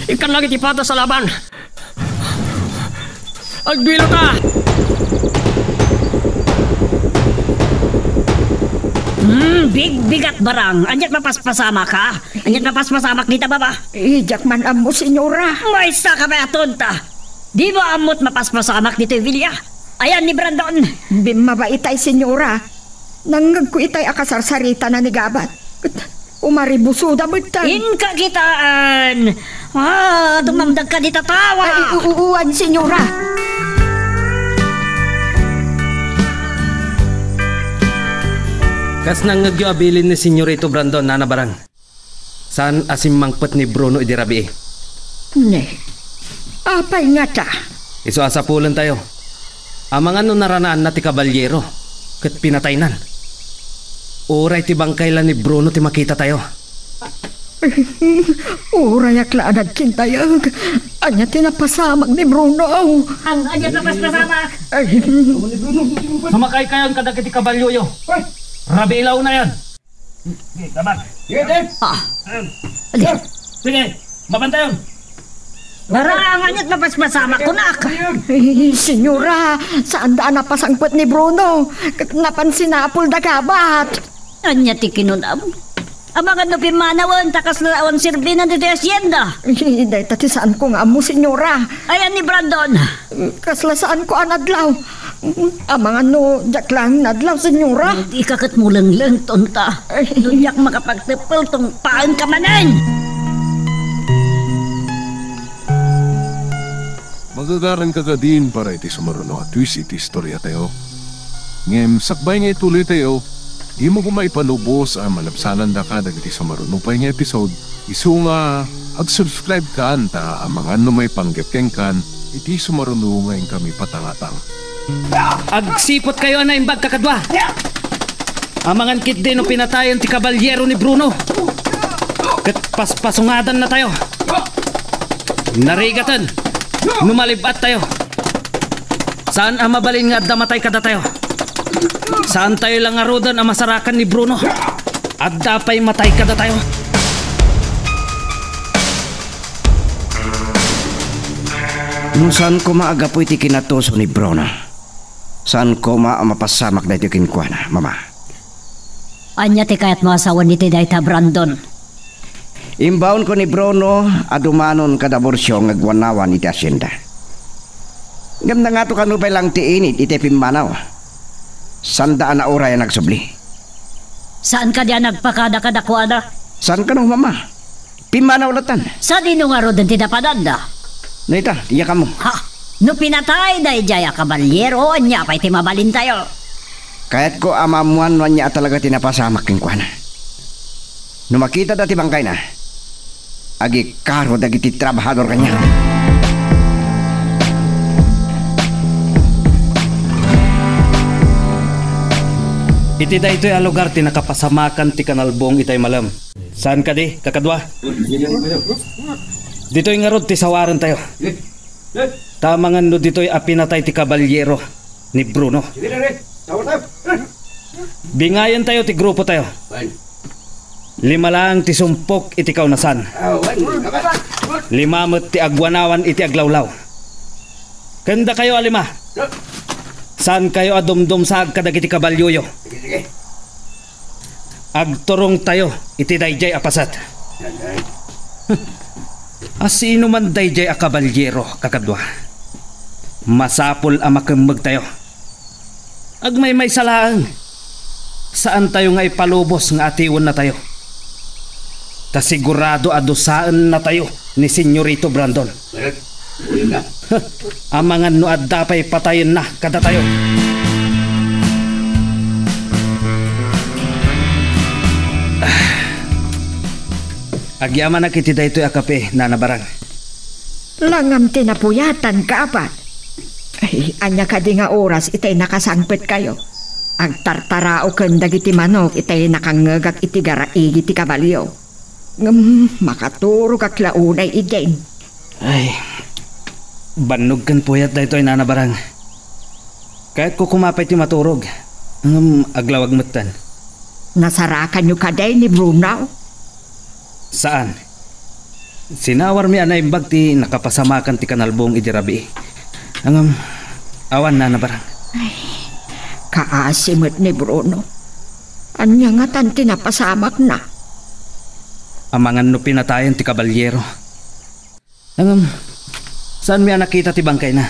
Ikkannak iti patas a laban. Agduelota! Hmm, bigbigat, Barang. Ania't mapaspasamak, ha? Ania't mapaspasamak dita baba? Eh, diak man ammo, Senyora. Maysa ka pay a tonta. Di mo ammo't mapaspasamak ditoy villa? Ayan ni Brandon. Bimmaba itay, Senyora. Nangngegko itay a kasarsaritana ni Gabat. Umaribusoda metten. Inka kitaan. Ah, tumangdagka dita tawa. Ay, u-, u-, uwan, Senyora. Kas nangngegyo a bilin ni Senyorito Brandon, Nana Barang, saan a simmangpet ni Bruno idi rabii. Ne, apay ngata? Isu a sapulentayo. Amangan no naranaanna ti kabalyero ket pinataynan. Uray ti bangkay la ni Bruno ti makitatayo. Urayak la a nagkintayeg. Ania ti napasamak ni Bruno? Ang ania ti napaspasamak? Ay. Sumakaykayon kadagiti kabalyoyo. Rabii la unayon. Sige, laban. Sige, sige. Ah. Sige. Sige, mabantayon. Tara, ang ania ti napaspasamak, kunak. Ay, senyora, saanda a napasangpet ni Bruno. Ket napan sinapulda kabat. Ania ti kinunam? Amangan no pimmanawen, ta kasla awan serbinan ditoy hacienda. Ay, dayta ti saanko nga ammo, senyora. Ayan ni Brandon. Kasla saanko a nadlaw. Amangan no diak laeng nadlaw, senyora. Dika ket mulengleng, tonta. Ay. No diak makapagteppel, tungpaenka manen. Magagaranka kadin para iti sumaruno a twist iti istoriatayo. Ngem sakbay nga ituloytayo, dimo koma ipalubos a malabsanandaka dagiti sumaruno pay nga episode, isu nga ag-subscribe kan ta amangan no maipanggep kenkan iti sumaruno nga inkami patangatang. Agsiputkayo a naimbag, kakadua. Amangan ketdi no pinatayen ti kabalyero ni Bruno. Ket paspasungadannatayo. Narigaten no malib-attayo. Saan a mabalin nga adda matay kadatayo. Saantayo la ngaruden a masarakan ni Bruno. Adda pay matay kadatayo. No saan koma a gapu iti kinatuso ni Bruno, saan koma a mapasamak daytoy kenkuana, Mama. Ania ti kayatmo a sawen iti dayta, Brandon? Imbaonko ni Bruno a dumanon kada Burcio nga agwanawan iti hacienda. Ngem nangato kano pay laeng ti init iti pimmanaw. Saanda a nauray a nagsubli. Saan kadi a nagpakada kadakuada? Saan kano, Mama? Pimmanaw latan. Sadino ngaruden ti napadanda? Dayta, diak ammo. Ha? No pinatay daydiay a kabalyero, ania pay ti mabalintayo? Kayatko a maammuan no ania a talaga ti napasamak kenkuana. No makitada ti bangkayna, agikaro dagiti trabahador kaniak. Iti daytoy a lugar ti nakapasamakan ti kanalbong itay malem. Saan kadi, kakadua? Ditoy ngarud ti sawarentayo. Ta amangan no ditoy a pinatay ti kabalyero ni Bruno. Bingayentayo ti grupotayo. Lima laeng ti sumpok iti kaunasan. Lima met ti agwanawan iti aglawlaw. Ken dakayo a lima, saankayo a dumdumsaag kadagiti kabalyoyo. Agturongtayo iti daydiay a paset. A sino man daydiay a kabalyero, kakadua, masapul a makemmegtayo. Agmaymaysa laeng, saantayo nga ipalubos nga atiwennatayo. Ta sigurado a dusaennatayo ni Senyorito Brandon. Amangan no adda pay patayenna kadatayo. Agyamanak iti daytoy a kape, Nana Barang. Langam ti napuyatan, kabat. Ay, ania kadi nga oras itay nakasangpetkayo? Agtartaraoken dagiti manok itay nakangngegak iti garaigi ti kabalio. Ngem makaturogak la unay idin. Ay, bannog ken puyat daytoy, Nana Barang. Kayatko koma pay ti maturog. Ngem aglawag metten. Nasarakanyo kadi ni Bruno? Saan. Sinawarmi a naimbag ti nakapasamakan ti kanalbong idi rabii. Ngem, awan, Nana Barang. Ay, kaasi met ni Bruno. Ania ngatan ti napasamakna? Amangan no pinatayen ti kabalyero. Ngem, saanmi a nakita ti bangkayna?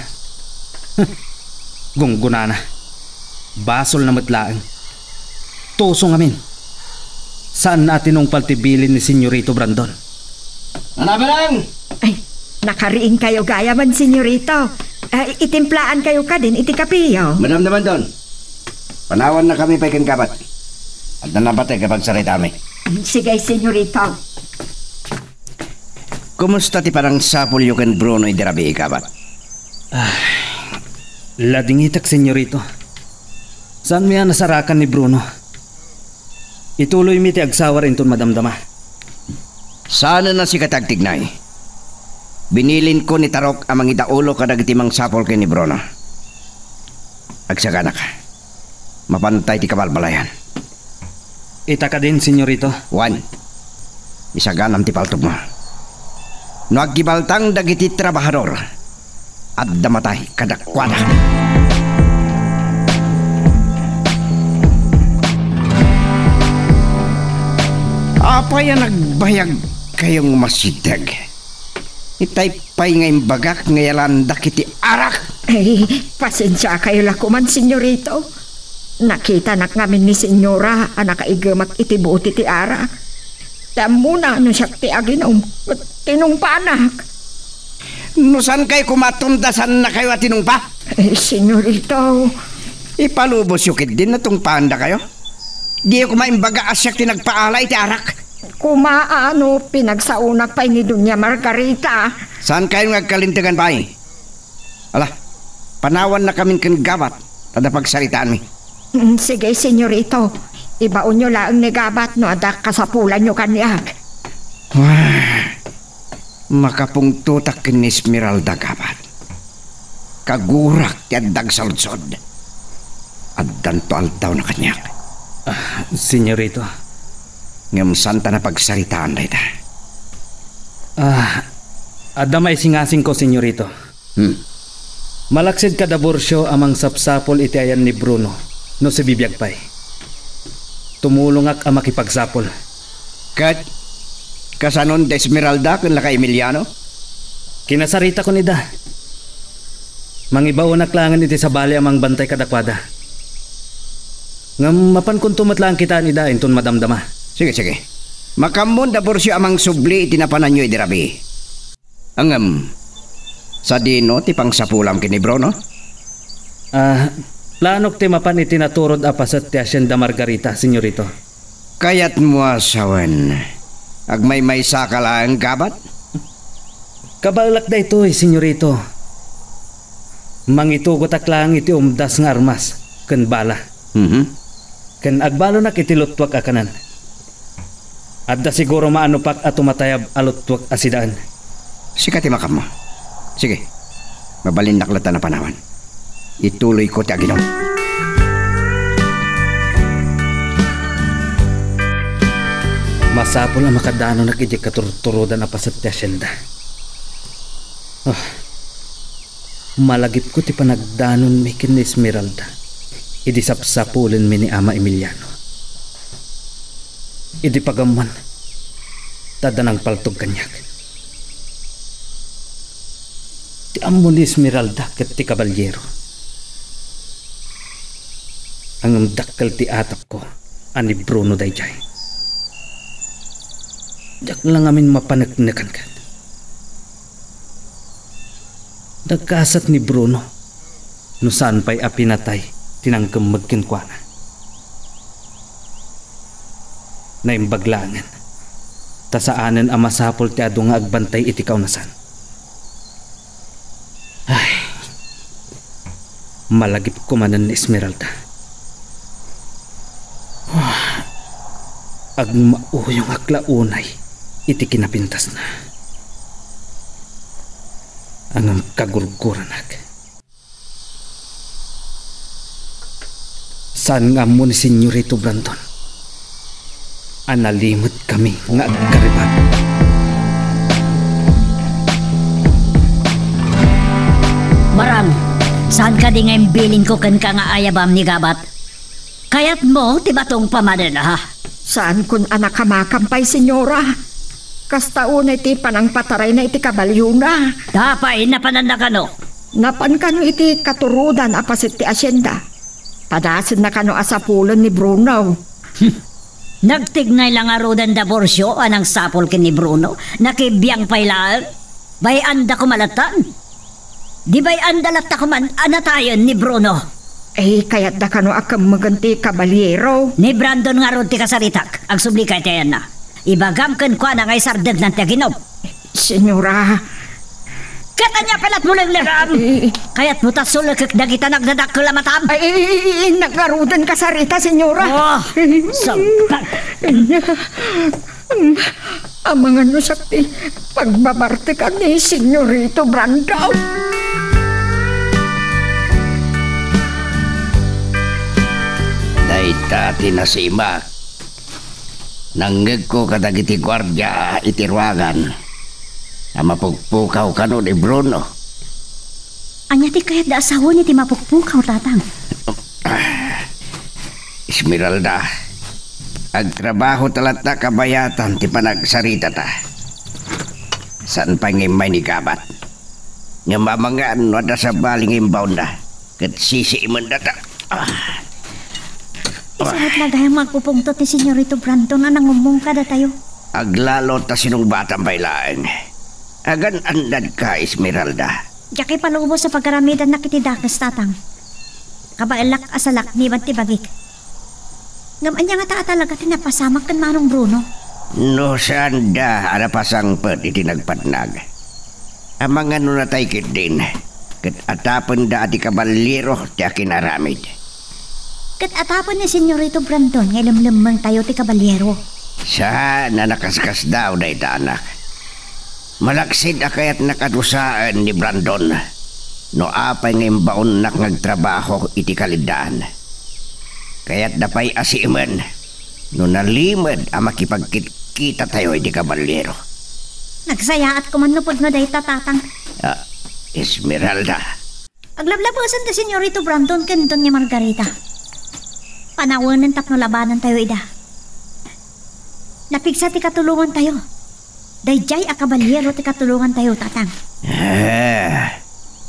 Gunggonana. Basolna met laeng. Tuso ngamin. Saanna a tinungpal ti bilin ni Senyorito Brandon. Nana Barang! Ay, nakariingkayo gayamen, Senyorito. Ay, itimplaankayo kadin iti kapeyo. Madam Brandon, panawannakami pay ken kabat. Adda napateg a pagsaritami. Sige, senyorito. Kumusta ti panangsapulyo ken Bruno idi rabii, kabat? Ah, ladingitak, senyorito. Saanmi a nasarakan ni Bruno. Ituloymi ti agsawar inton madamdama. Saanen a sika ti agtignay. Binilinko ni Tarok a mangidaulo kadagiti mangsapul ken ni Bruno. Agsaganaka. Mapantay ti kabalbalayan. Ita kadin, senyorito? Wen, isaganam ti paltogmo. No aggibaltang dagiti trabahador, adda matay kadakuada. Apay a nagbayagkayo nga umasideg? Itay pay nga imbagak nga iyalandak iti arak. Ay, pasensiakayo la koman, senyorito. Nakitanak ngamin ni senyora a nakaigemak iti buti ti arak. Ti ammona no siak ti aginom, tinungpanak. No saan kay kumaton da, saannakayo a tinungpa? Ay, senyorito. Ipalubosyo ketdin no tungpaandakayo. Diyo koma imbaga a siak ti nagpaala iti arak. Koma a no pinagsaonak pay ni Doña Margarita. Saankayon nga agkalintegan pay? Ala, panawannakamin ken Gabat, ta adda pagsaritaanmi. Mm, sige, senyorito. Ibaonyo laeng ni Gabat no adda kasapulanyo kaniak. Wah, makapungtotak ken ni Esmeralda, Gabat. Kagurak ti adda agsaludsod. Addanto aldawna kaniak. Ah, senyorito. Ngem saanta napagsaritaan dayta? Ah, adda maisingasingko, senyorito. Hmm. Malaksid kada Borcio a mangsapsapul iti ayan ni Bruno no sibibiag pay. Tumulongak a makipagsapul. Ket kasanon da Esmeralda ken la ka Emiliano? Kinasaritakon ida. Mangibaonak laengen iti sabali a mangbantay kadakuada. Ngem mapankonto met laeng kitaen ida inton madamdama. Sige, sige. Makaammo da Borcio a mangsubli iti napananyo idi rabii. Ngem, sadino ti pangsapulam ken ni Bruno? Ah, planok ti mapan iti naturod a paset ti Hacienda Margarita, senyorito. Kayatmo a sawen, agmaymaysaka laeng, Gabat? Kabaelak daytoy, senyorito. Mangitugotak laeng iti umdas nga armas ken bala. Mhm. Ken agbalonak iti luttuak a kanen. Adda siguro maanopak a tumatayab a luttuak a sidaen. Sika ti makaammo. Sige. Mabalinnak latta a panawan. Ituloyko ti aginom. Masapul a makadanonak idiay katurturodan a paset ti hacienda. Ah, malagipko ti panagdanonmi ken ni Esmeralda idi sapsapulenmi ni Ama Emiliano. Idi pagammoan, ta adda nangpaltog kaniak. Ti ammo ni Esmeralda ket ti kabalyero. Ngem dakkel ti atapko a ni Bruno daydiay. Diak la ngamin mapaneknekan ket. Nagkasat ni Bruno no saan pay a pinatay ti nangkemmeg kenkuana. Naimbag laengen, ta saanen a masapul ti adu nga agbantay iti kaunasan. Ay, malagipko manen ni Esmeralda. Agmauyongak la unay iti kinapintasna. Ngem kagurgurannak. Saan nga ammo ni Senyorito Brandon a nalimetkami nga agkaribag? Marang, saan kadi nga imbilinko kenka nga ayabam ni Gabat? Kayatmo ti batong pamanenna? Saankon a nakamakam pay, senyora. Kasta unay ti panangpatarayna iti kabalyona. Apay, napananna kano? Napan kano iti katurodan a paset ti asienda. Padasenna kano a sapulen ni Bruno. Hmm. Nagtignay la ngaruden da Borcio a nangsapul ken ni Bruno. Nakibiang pay laeng. Bay-anda koma lattan. Di bay-anda latta koman a natayen ni Bruno. Eh, kayatda kano a kemmegen ti kabaliero? Ni Brandon ngarud ti kasaritak. Agsubli ka iti ayanna. Ibagam kenkuana nga isardegnan ti aginom. Senyora. Ket ania pay la ti mo lenglegam? Eh, eh. Kayatmo ta sulekek dagita nagdadakkel a matam? Ay, eh, eh, eh, naggaruden kasarita, senyora. Oh, sabag. Amangan no sakti, pagbabartekan ni Senyorito Brandon. Dayta ti nasimak. Nangngegko kadagiti guardia iti ruangan a mapukpukaw kano ni Bruno. Ania ti kayatda a sawen iti mapukpukaw, Tatang? Esmeralda, agtrabaho ta latta kabayatan ti panagsaritata. Saan pay nga immay ni Gabat. Ngem amangan no adda sabali nga imbaonna, ket sisiimendata. Ah. Isu met la gayam nga agpupungtot ni Senyorito Brandon a nangummong kadatayo. Aglalo ta sinungbatan pay laeng. Agan-annadka, Esmeralda. Diak ipalubos a pagaramidannak iti dakes, Tatang. Kabaelak a salakniban ti bagik. Ngem ania ngata a talaga ti napasamak ken Manong Bruno? No saanda a napasangpet iti nagpatnag, amangan no natay ketdin, ket atapenda a ti kabaliero ti akinaramid. Ket atapen ni Senyorito Brandon nga ilemlemmengtayo ti kabaliero. Saan a nakaskasdaaw dayta, anak. Malaksid a kayatnak a dusaen ni Brandon no apay nga imbaonnak nga agtrabaho iti kaliddaan. Kayatda pay a siimen no nalimed a makipagkitkitatayo iti kabaliero. Nagsayaat koma no pudno dayta, Tatang. Ah, Esmeralda. Aglablabesen ti Senyorito Brandon ken Doña Margarita. Panawenen tapno labanentayo ida. Napigsa ti katulongantayo. Daydiay a kabaliero ti katulongantayo, Tatang. Eh,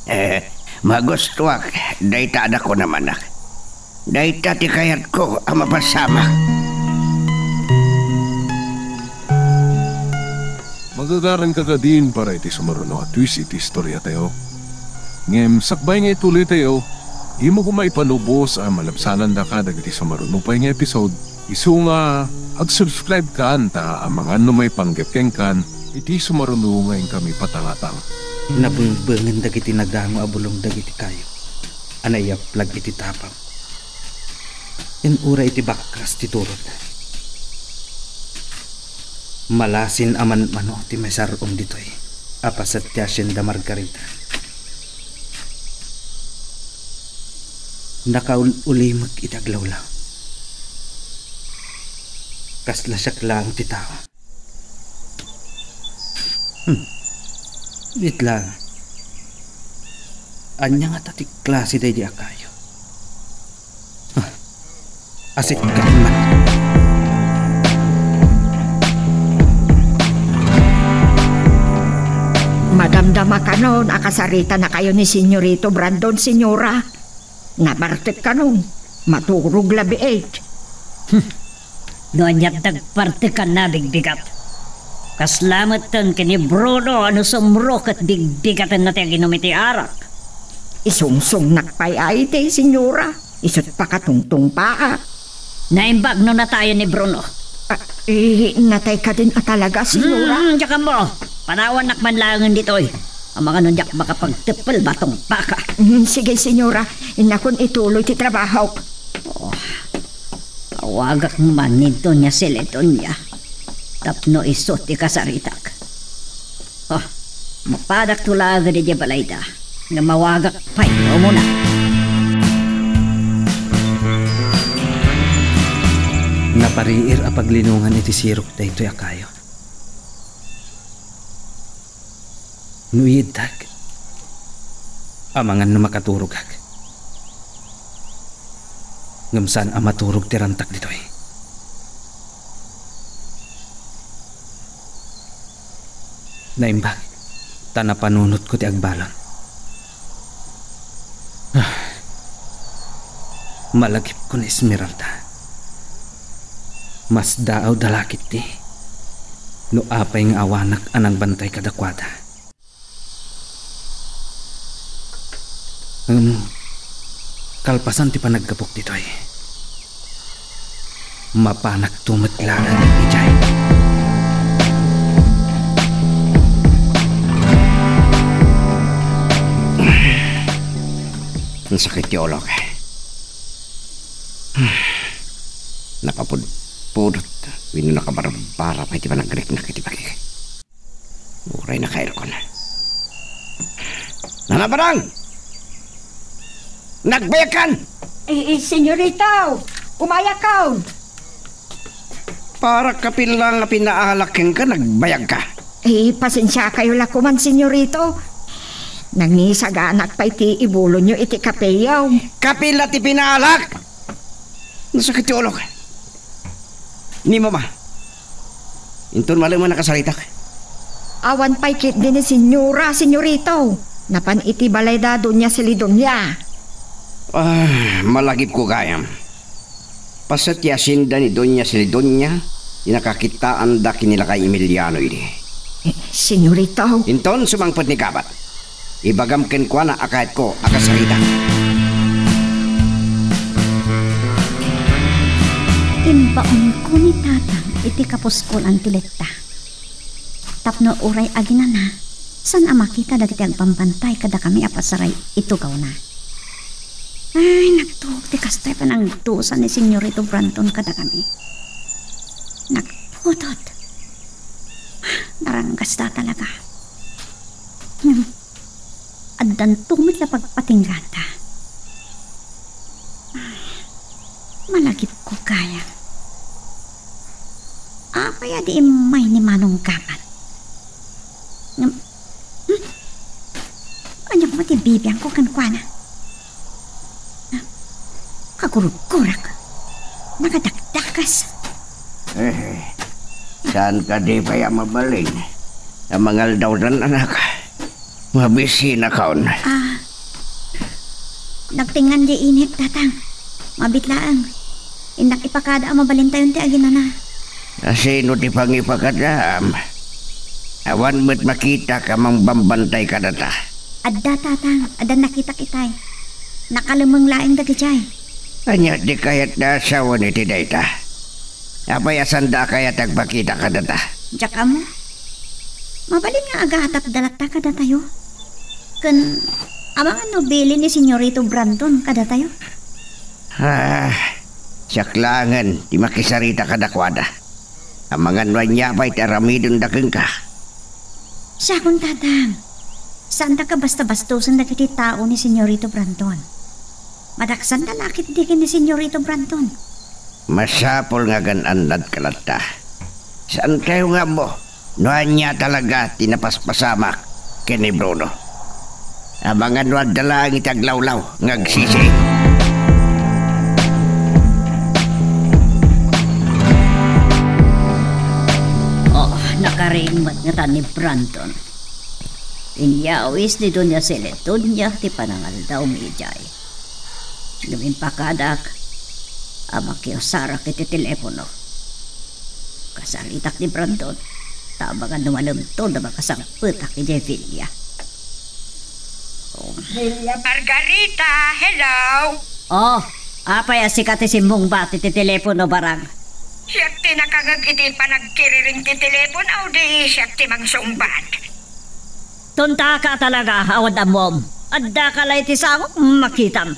eh, magustuak dayta a dakon a manak. Dayta ti kayatko a mapasamak. Magagaranka kadin para iti sumaruno a twist iti istoriatayo. Ngem sakbay nga ituloytayo, dimo koma ipalubos a malabsanandaka dagiti sumaruno pay nga episode. Isu nga, ag-subscribe kan ta amangan no maipanggep kenkan iti sumaruno nga inkami patangatang. Nabengbengen dagiti nagango a bulong dagiti kayo a naiyaplag iti tapang. Ken uray iti bakkas ti turod. Malasin a manmano ti maisar-ong ditoy a paset ti Hacienda Margarita. Nakaul-ulimek iti aglawlaw. Kasla siak laeng ti tao. Hmm. Wait lang. Ania ngata ti klase daydi a kayo? Ah, asit ka man. Madamdama kanon a kasaritanakayo ni Senyorito Brandon, Senyora. Nabartek kanon, maturog la biit. Hmm. No aniat nagpartekan a bigbigat. Kasla metten ken ni Bruno a no sumro ket bigbigatenna ti aginom iti arak. Isungsongnak pay a iti, Senyora. Isut' pakatungtungpaak. Naimbag no natayen ni Bruno. Ah, eh, natay kadin a talaga, Senyora? Hmm, diak ammo. Panawannak man laengen ditoy. Amangan no diak makapagteppel batong baka. Hmm, sige, Senyora. Innakon ituloy ti trabahok. Oh, awagak man ni Doña Celedonia tapno isu ti kasaritak. Oh, mapadakto laeng idiay balayda, ngem awagak pay nga umuna. Napariir a paglinongan iti sirok daytoy a kayo. No iyidtak, amangan no makaturogak. Ngem saan a maturog ti rantak ditoy. Naimbag, ta napanunotko ti agbalon. Ah, malagipko ni Esmeralda. Masdaawda la ketdi no apay nga awanak a nangbantay kadakuada. Ngem, Kalpasan ti panaggapok ditoy, mapanakto met laeng idiay. Nasakit ti ulok. Napapudpudot wenno nakabarbara pay ti panagriknak iti bagik. Uray naka-aircon. Nanabarang! Nagbayagkan! Eh, eh, senyorito! Umayakon! Para kapila nga pinaalak kenka, nagbayagka. Eh, pasensiakayo la koman, senyorito. Nangisaganak pay ti ibulonyo iti kapeyo. Kapila ti pinaalak? Nasakit ti ulok. Ni mama. Inton malem a nakasaritak. Awan pay ketdi ni senyora, senyorito. Napan iti balay da Doña Celidonia. Ah, malagipko gayam. Paset ti asienda ni Doña Celidonia ti nakakitaanda ken ni lakay Emiliano idi. Eh, senyorito. Inton sumangpet ni kabat. Ibagam kenkuana a kayatko a kasarita. Imbaonko ni Tatang iti kapuskonan ti letta. Tapno uray aginana, saan a makita dagiti agbambantay kadakami a pasaray itugawna. Ay, nagtuok ti kastoy panangdusa ni Senyorito Branton kadakami. Nagpudot. Naranggasta talaga. Ngem, addanto met la pagpatingganta. Ay, malagipko gayam. Apay a di immay ni Manong Gapan? Ngem, hmm? Ania koma ti bibiangko kenkuana? Kagurgurak. Nakadakdakas. Eh, saan kadi pay a mabalin? Amangaldaw dan, anak. Mabisinakon. Ah, nagtengngan di inik, Tatang. Mabit laeng. Innak ipakada a mabalintayon ti aginana. Asino ti pangipakadaam? Awan met makitak a mangbambantay kadata. Adda, Tatang. Adda nakitak itay. Nakalemeng laeng dagijay. Ania ti kayat da asawan iti dayta? Apay a sanda a kayat agpakita kadata? Diak ammo. Mabalin nga agatapda latta kadatayo. Ken amangan no bilin ni Senyorito Branton kadatayo? Ah, siak laengen ti makisarita kadakuada. Amangan no ania pay ti aramidenda kenka. Siakon, Tatang. Saanta kabasta-bastosen dagiti tao ni Senyorito Branton. Madaksanda la ketdi ken ni Senyorito Branton. Masapul nga agan-annadka latta. Saankayo nga ammo no ania talaga ti napaspasamak ken ni Bruno. Amangan no adda laeng iti aglawlaw nga agsisiing. Oh, nakariing met ngata ni Branton. Inyawis ni Doña Celidonia ti panangaldawmi idiay. Ngem impakadak a makiusarak iti telepono. Kasaritak ni Branton, ta amangan no malemton a makasangpetak idiay Villa. Oh. Villa Margarita, hello! Oh, apay a sika ti simmungbat iti telepono, Barang? Siak ti nakangeg iti panagkiriring ti telepono, di siak ti mangsungbat. Tontaka talaga, awan ammom. Addaka la iti sangok, makitam.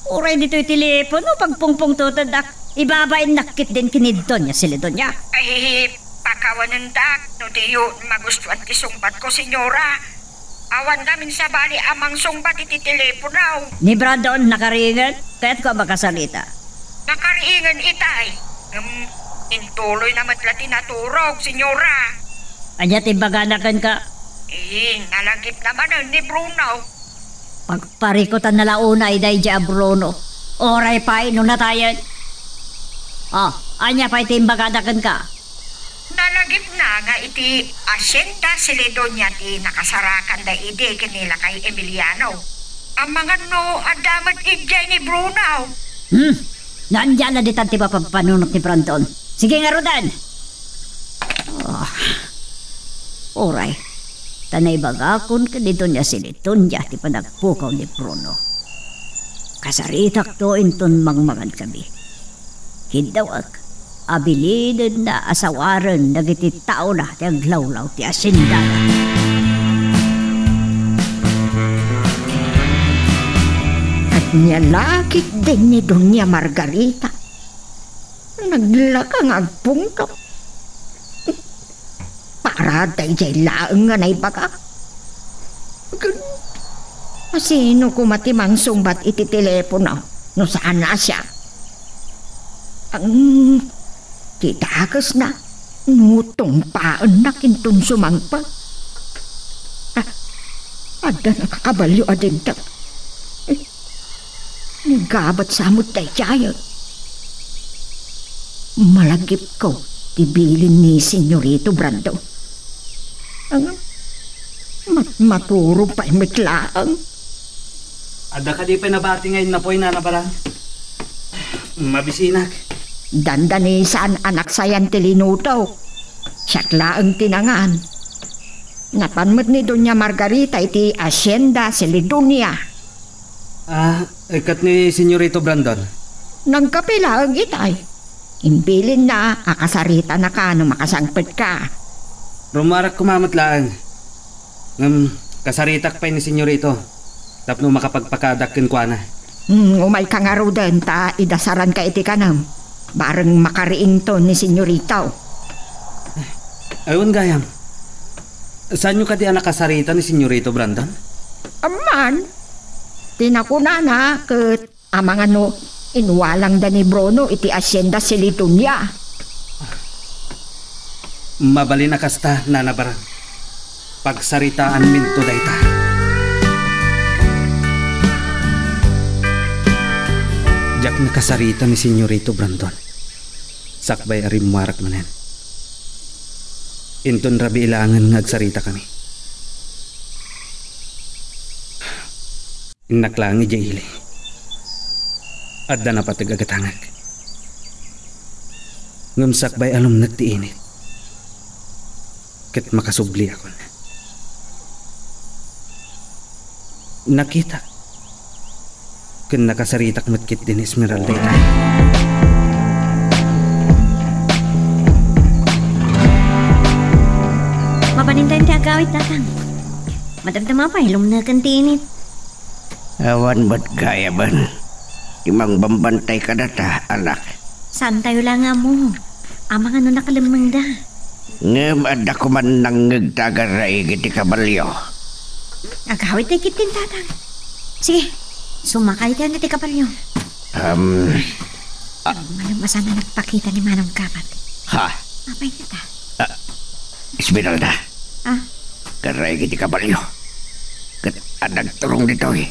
Uray ditoy telepono, pagpungpungtotendak, ibabainnak ketdin ken ni Doña Celidonia. Ay, pakawanendak, no diyo magustuan ti sungbatko, senyora. Awan ngamin sabali a mangsungbat iti telepono. Ni Brandon, nakariingen? Kayatko a makasarita. Nakariingen itay. Ngem, intuloyna met la ti naturog, senyora. Ania ti imbagana kenka? Eh, nalagipna manen ni Bruno. Pagparikutanna la unay daydiay a Bruno. Uray pay no natayen. Ah, ania pay ti imbagana kenka? Nalagipna nga iti Hacienda Celidonia ti nakasarakanda idi ken ni lakay Emiliano. Amangan no adda met idiay ni Bruno. Hmm? Nandiyan na ditan ti mapampanunot ni Brandon. Sige ngaruden! Oh, uray. Ta naibagakon ken ni Doña Celidonia ti panagpukaw ni Bruno. Kasaritakto inton mangmangan kami. Kiddawek a bilidenna a sawaren dagiti taona ti aglawlaw ti asiendana. Ket nia la ketdin ni Doña Margarita. Naglaka nga agpungtot. Para daydiay laeng nga naibagak. Ken, asino koma ti mangsungbat iti telepono no saan a siak? Ang ti dakesna, no tungpaennak inton sumangpet. Ah, adda nakakabalio a dimteng. Naggabat sa met daydiay. Malagipko ti bilin ni Senyorito Brandon. Ang mat-, maturog pay met laeng. Adda kadi pay nabati nga innapoy, Nana Baran? Mabisinak. Dandanisan a naksayan ti linuto. Siak laeng ti nangan. Napan met ni Doña Margarita iti Hacienda Celedonia. Ah, eh, ket ni Senyorito Brandon? Nagkape laeng itay. Imbilinna a kasaritanaka no makasangpetka. Rummuarak koma met laeng. Ngem kasaritak pay ni Senyorito tapno makapagpakadak kenkuana. Hmm, umayka ngaruden ta idasaranka iti kanem. Bareng makariingto ni Senyorito. Ay, wen gayam. Saanyo kadi a nakasarita ni Senyorito Brandon? Amman, ti nakunana ket amangan no inwalangda ni Bruno iti Hacienda Celedonia. Mabalin a kasta, Nana Baran. Pagsaritaanminto dayta. Diak nakasarita ni Senyorito Brandon. Sakbay a rimmuarak manen. Inton rabii laengen nga agsaritakami. Innak laeng idiay ili. Adda napateg a gatangek. Ngem sakbay a lumnek ti init, ket makasubliakon. Nakitak ken nakasaritak met ketdi ni Esmeralda itay. Mabalintayon ti agawid, Tatang. Madamdama pay, lumneken ti init. Awan met gayamen ti mangbambantay kadata, anak. Saantayo la nga ammo. Amangan no nakalemmengda. Ngem adda koman nangngeg ta agarraig iti kabalio. Agawidtayo ketdin, Tatang. Sige, sumakaytayon iti kabalio. Um, ah. Malem a saan a nagpakita ni Manong Gabat. Ha? Apay dita? Ah, Esmeralda. Ah? Karraig iti kabalio. Ket adda agturong ditoy.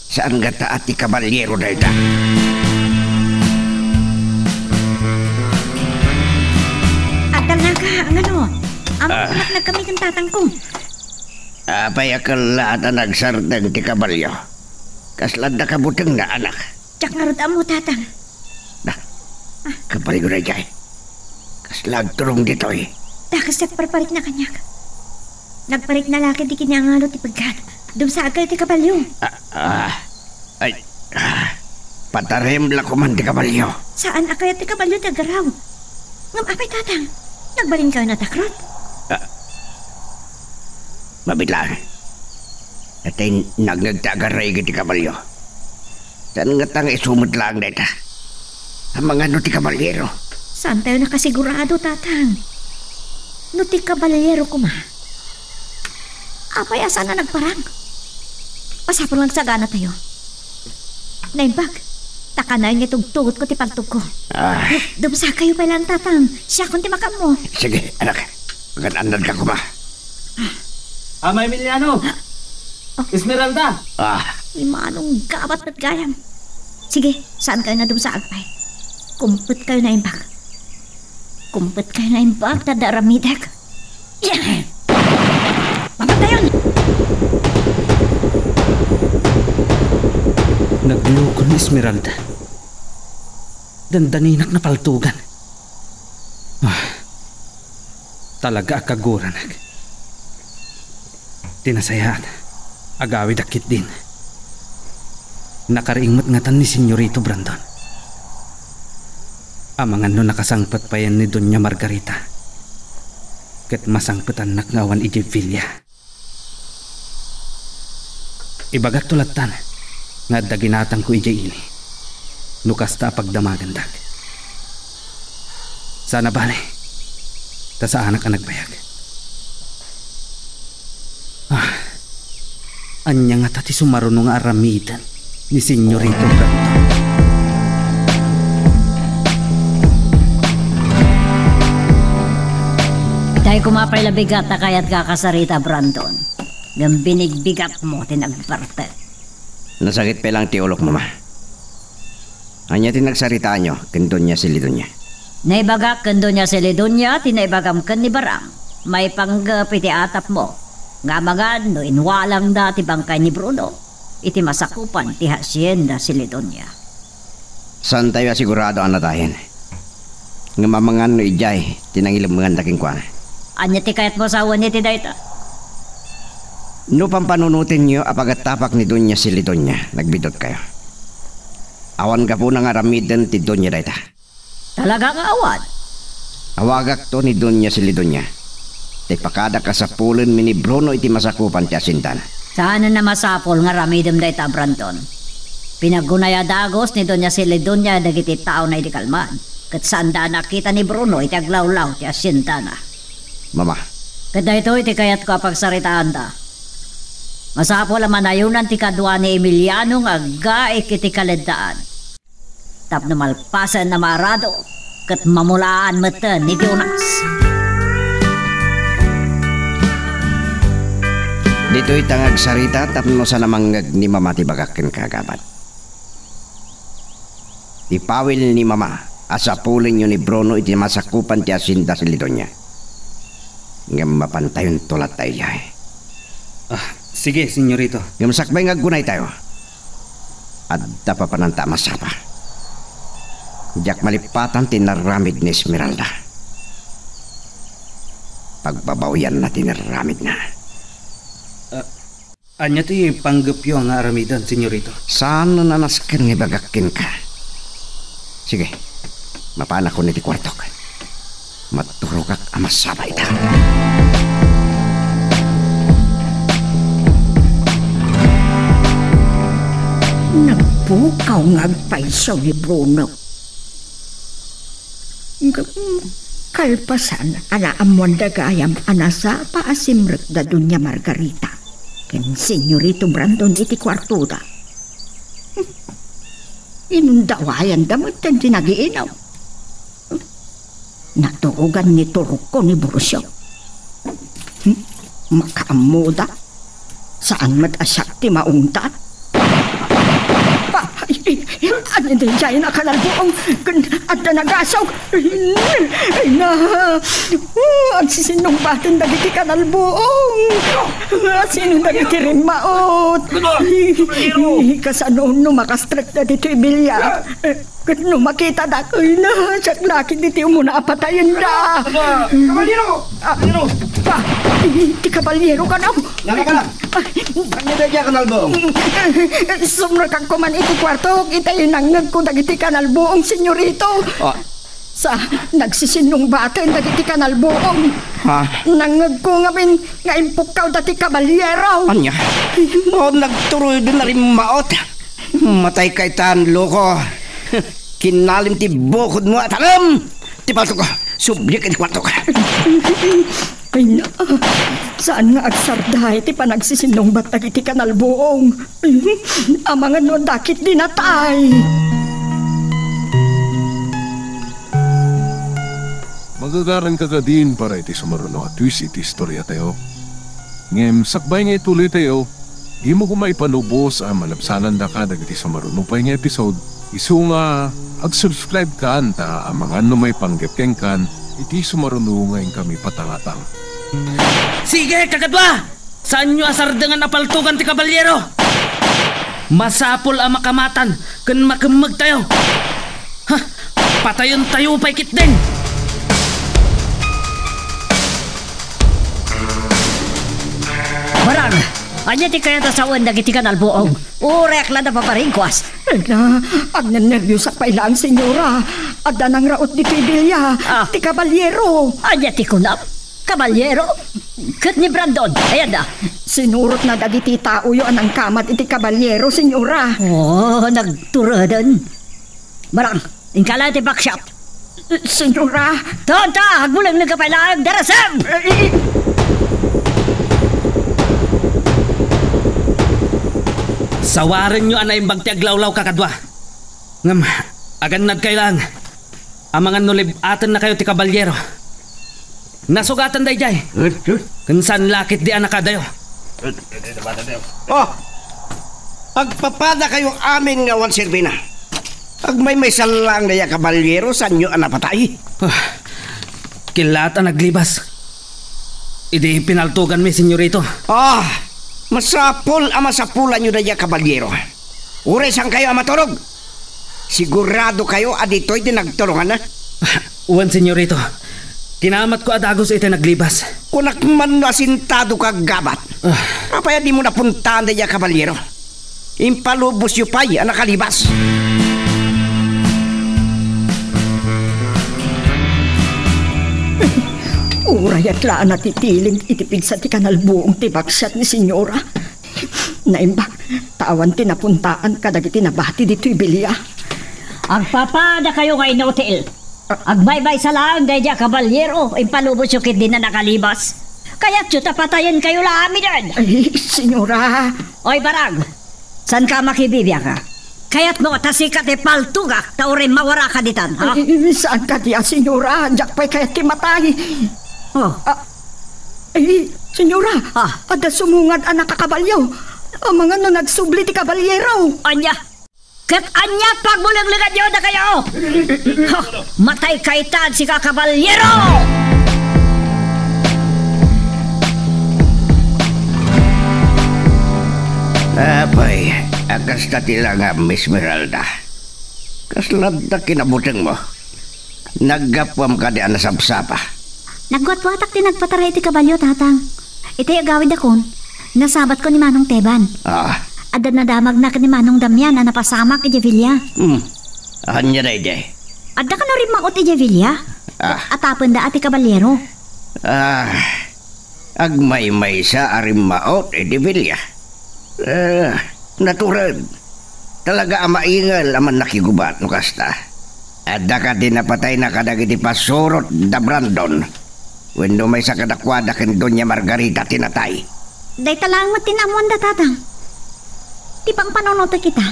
Saan ngata a ti kabalyero dayta? Agtalnaka, ngano? Amo, ah, naknagkami ken tatangko. Apay a kellaat a nagsardeng ti kabalio? Kasla adda kabutengna, anak? Diak ngarud ammo, Tatang. Na, ah, kabalio daydiay. Kasla agturong ditoy. Dakes ti agparparikna kaniak. Nagparikna la ket di kiniangalo ti peggat. Dumsaagkayo ti kabalio. Ah, ah, ay, ah, patarem la koman ti kabalio. Saan a kayat ti kabalio ti aggaraw. Ngem apay, Tatang? Nagbalinkayo natakrot? Ah, mabiit laeng. Natay nangngeg ta agarraig iti kabalio. Saan ngata nga isu met laeng dayta? Amangan no ti kabalyero. Saantayo nakasigurado, Tatang. No ti kabalyero koma, apay a saan a nagparang? Masapul nga agsaganatayo. Naimbag, ta kanayon nga itugtugotko ti paltogko. Ah. Dumsakayo pay laeng, Tatang. Siakon ti makaammo. Sige, anak. Agan-annadka koma. Ama Emiliano! Ah. Oh. Esmeralda! Ah. Ni Manong Gabat met gayam. Sige, saankayo nga dumsaag pay. Kumpetkayo naimbag. Kumpetkayo naimbag, ta adda aramidek. Mamatayon! Nagloko ni Esmeralda. Dandaninak napaltugan. Ah, talaga a kaguranak. Ti nasayaat, agawidak ketdin. Nakariing met ngatan ni Senyorito Brandon. Amangan no nakasangpet payen ni Doña Margarita ket masangpetannak nga awan idiay villa. Ibagakto lattan nga adda ginatangko idiay ili no kasta a pagdamagendak. Saan a bale, ta saanak a nagbayag. Ah, ania ngata ti sumaruno nga aramiden ni Senyorito Brandon? Itay koma pay la bigat a kayatko a kasarita, Brandon. Ngem binigbigatmo ti nagbertek. Nasakit pay laeng ti ulok, Mama. Ania ti nagsaritaanyo ken Doña Celidonia? Naibagak ken Doña Celidonia ti naibagam ken ni Barang maipanggep iti atapmo nga amangan no inwalangda ti bangkay ni Bruno iti masakupan ti Hacienda Celidonia. Saantayo a sigurado a nadayen. Ngem amangan no idiay ti nangilemenganda kenkuana. Ania ti kayatmo a sawen iti dayta? No pampanunotenyo a pagatapak ni Doña Celidonia, nagbidutkayo. Awan gapuna nga aramiden ti Doña dayta. Talaga nga awan? Awagakto ni Doña Celidonia. Ta ipakadak a sapulenmi ni Bruno iti masakupan ti haciendana. Saanen a masapul nga aramidem dayta, Brandon. Pinaggunay a dagus ni Doña Celidonia dagiti taona idi kalman, ket saanda a nakita ni Bruno iti aglawlaw ti haciendana. Mama. Ket daytoy ti kayatko a pagsaritaanda. Masapul a manayonan ti kadua ni Emiliano nga aggaik iti kaleddaan. Tapno malpasen a maarado ket mamulaan metten iti unas. Ditoy ta nga agsarita tapno saan a mangngeg ni Mama ti bagak kenka, Gabat. Ipawil ni Mama a sapulenyo ni Bruno iti masakupan ti hacienda Celidonia. Ngem mapantayonto latta idiay. Ah, sige, senyorito. Ngem sakbay nga aggunaytayo, adda papananta a masapa. Diak malipatan ti inaramid ni Esmeralda. Pagbabawianna ti inaramidna. Ah, ania ti panggepyo nga aramiden, senyorito? Saan a nasken nga ibagak kenka. Sige, mapanakon iti kuartok. Maturogak a masaba ita. Nagpukaw nga agpayso ni Bruno. Ngem kalpasan a naammoanda gayam a nasapa a simrek da Doña Margarita ken Senyorito Brandon iti kuartoda. Inundawayanda metten ti nagiinum. Naturogan ni turogko ni Borosyo. Hmm? Makaammoda. Saan met a siak ti maungtan? Ay, ania daydiay a kanalbuong ken adda nagasog? Ay, na. Oh, agsisinnungbaten dagiti kanalbuong. Sino dagiti rimmaot? Kasano no makastrekda ditoy bilia? Ket no makitada, ay na, siak la ketdi ti umuna a patayenda. Kaballero! Ah, kaballero! Ah, ti kaballero kano? Nalaka na. Ania daydiay a kanalbuong? Sumrekak koman iti kuartok, itay nangngegko dagiti kanalbuong, senyorito. Ah. Sa, nagsisinnungbaten dagiti kanalbuong. Ha? Nangngegko ngamin nga impukkawda ti kaballero. Ania? Oh, nagturoyden a rimmaot. Matayka itan, loko. Kinalim ti bukodmo a talem. Ti paltokko, subliek iti kuartok. Ay na, saan nga agsarday ti panagsisinnungbat dagiti kanalbuong. Amangan no adda ketdi natay. Magagaranka kadin para iti sumaruno a twist iti istoriatayo. Ngem sakbay nga ituloytayo, dimo koma ipalubos a malabsanandaka dagiti sumaruno pay nga episode, isu nga ag-subscribe kan ta amangan no maipanggep kenkan iti sumaruno nga inkami patangatang. Sige, kakadua! Saanyo a sardengan a paltogan ti kaballero? Masapul a makamatan ken makemmegtayo. Ha? Patayentayo pay ketdin! Barang, Ania ti kayat a sawen dagiti kanalbuong? Uray ak la napaparingkuas. Ay na, agnernerbios ak pay laeng, senyora. Adda nangraot ditoy bilia. Ah. Ti kabalyero. Ania ti kunam? Kabalyero? Ket ni Brandon, ayan da. Sinurotna dagiti taoyo a nangkamad iti kabalyero, senyora. Oh, nagtureden. Barang, ingkala ti backshot. Senyora. Tonta, agbulengneng ka pay laeng, darasem! Sawarenyo a naimbag ti aglawlaw, kakadua. Ngem, agannadkayo laeng. Amangan no lib-atennakayo ti kabalyero. Nasugatan daydiay. Ket saan la ketdi a nakadayo. Oh! Agpapadakayo amin nga awan serbina. Agmaymaysa laeng daydiay a kabalyero, saanyo a napatay? Ah, killaat a naglibas. Idi pinaltoganmi, senyorito. Ah, masapul a masapulanyo daydiay a kabalyero. Uray saankayo a maturog, siguradokayo a ditoy ti nagtulonganna. Wen, senyorito. Kinamatko a dagus iti naglibas. Kunak man no asintado ka gabat. Ah. Apay a dimo napuntaan daydiay a kabalyero? Impalubosyo pay a nakalibas. Uray at la a natitiling iti pigsa ti kanalbuong ti baksiat ni senyora. Naimbag, ta awan ti napuntaan kadagiti nabati ditoy bilia. Agpapadakayo nga inutil. Agmaymaysa laeng daydiay a kabalyero, impalubosyo ketdi a nakalibas. Kayatyo ta patayenkayo la amiden. Ay, senyora. Oy, Barang, saanka makibibiag? Kayatmo ta sika ti paltogak ta uray mawaraka ditan, ha? Ay, saan kadi a, senyora? Diak pay kayat ti matay. Oh. Ah, ay, senyora, ah, adda sumungad a nakakabalyo. Amangan no nagsubli ti kabalyero. Ania? Ket ania pagbulengngeganyo dakayo? Ha, matay kaytan, sika kabalyero! Apay, a kasta ti langam, Esmeralda. Kasla adda kinabutengmo? Naggapuam kadi a nasapsapa? Nagwatwatak ti nagpataray iti kabalio, Tatang. Iti agawidakon, nasabatko ni Manong Teban. Ah. Adda nadamagna ken ni Manong Damian a napasamak idiay bilia. Hmm. Ania daydi? Adda kano rimmaot idiay bilia? Ah. Atapenda a ti kabalyero. Ah. Agmaymaysa a rimmaot iti bilia. Eh, natured. Talaga a maingel a mannakigubat no kasta. Adda kadi napatayna kadagiti pasurot da Brandon? Wenno maysa kadakuada ken Doña Margarita ti natay? Dayta laeng met ti naammoanda, Tatang. Ti pangpanunotek ita,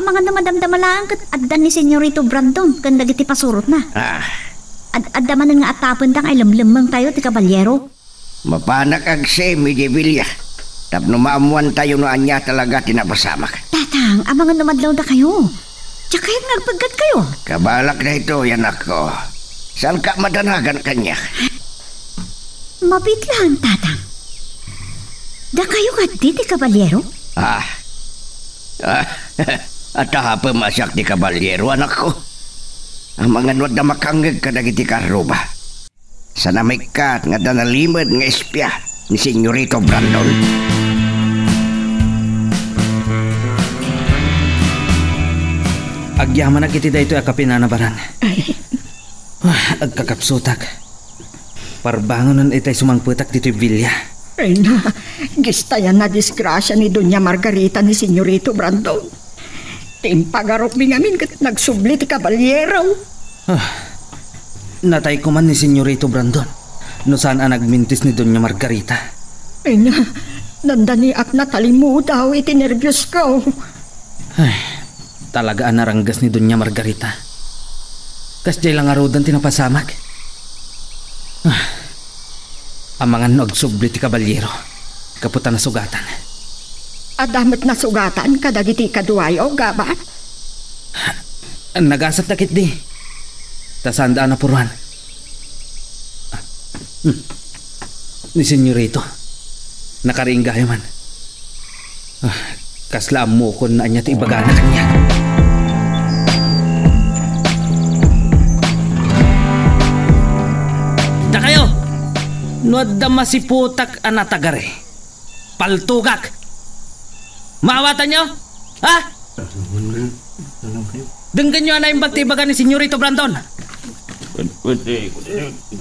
amangan no madamdama laeng ket adda ni Senyorito Brandon ken dagiti pasurotna. Ah. Ad-, adda manen nga atapenda nga ilemlemmengtayo ti kabalyero. Mapanak agsim idiay bilia tapno maammoantayo no ania talaga ti napasamak. Tatang, amangan no madlawdakayo. Diak kayat nga agpeggatkayo. Kabalak daytoy, anakko. Saanka madanagan kaniak? Mabiit laeng, Tatang. Dakayo kadi ti kabalyero? Ah. Ah, atapem a siak ti kabalyero, anakko. Amangan no adda makangngeg kadagiti karruba. Saan a maikkat nga adda nalimed nga espia ni Senyorito Brandon. Agyamanak iti daytoy a kape, Nana Barang. Ay. Ah, agkakapsutak. Parbangonen itay sumangpetak ditoy bilia. Ay na, gistayan a disgrasia ni Doña Margarita ni Senyorito Brandon. Ti impagarupmi ngamin ket nagsubli ti kabalyero. Ah, natay koman ni Senyorito Brandon no saan a nagmintis ni Doña Margarita. Ay na, nandaniak natalimudaw iti nerbiosko. Ay, talaga a naranggas ni Doña Margarita. Kasdiay la ngaruden ti napasamak. Ah, amangan no agsubli ti kabalyero gapu ta nasugatan. Adda met nasugatan kadagiti kaduayo, gabat? Nagasatda ketdi. Ta saanda a napuruan. Hmm. Ni Senyorito, nakariinggayo man. Ah, kasla ammokon no ania ti ibagana kaniak. Dakayo, no adda masiputak a natagari, Paltugak! Maawatanyo? Ha? Denggenyo a naimbag ti ibaga ni Senyorito Brandon.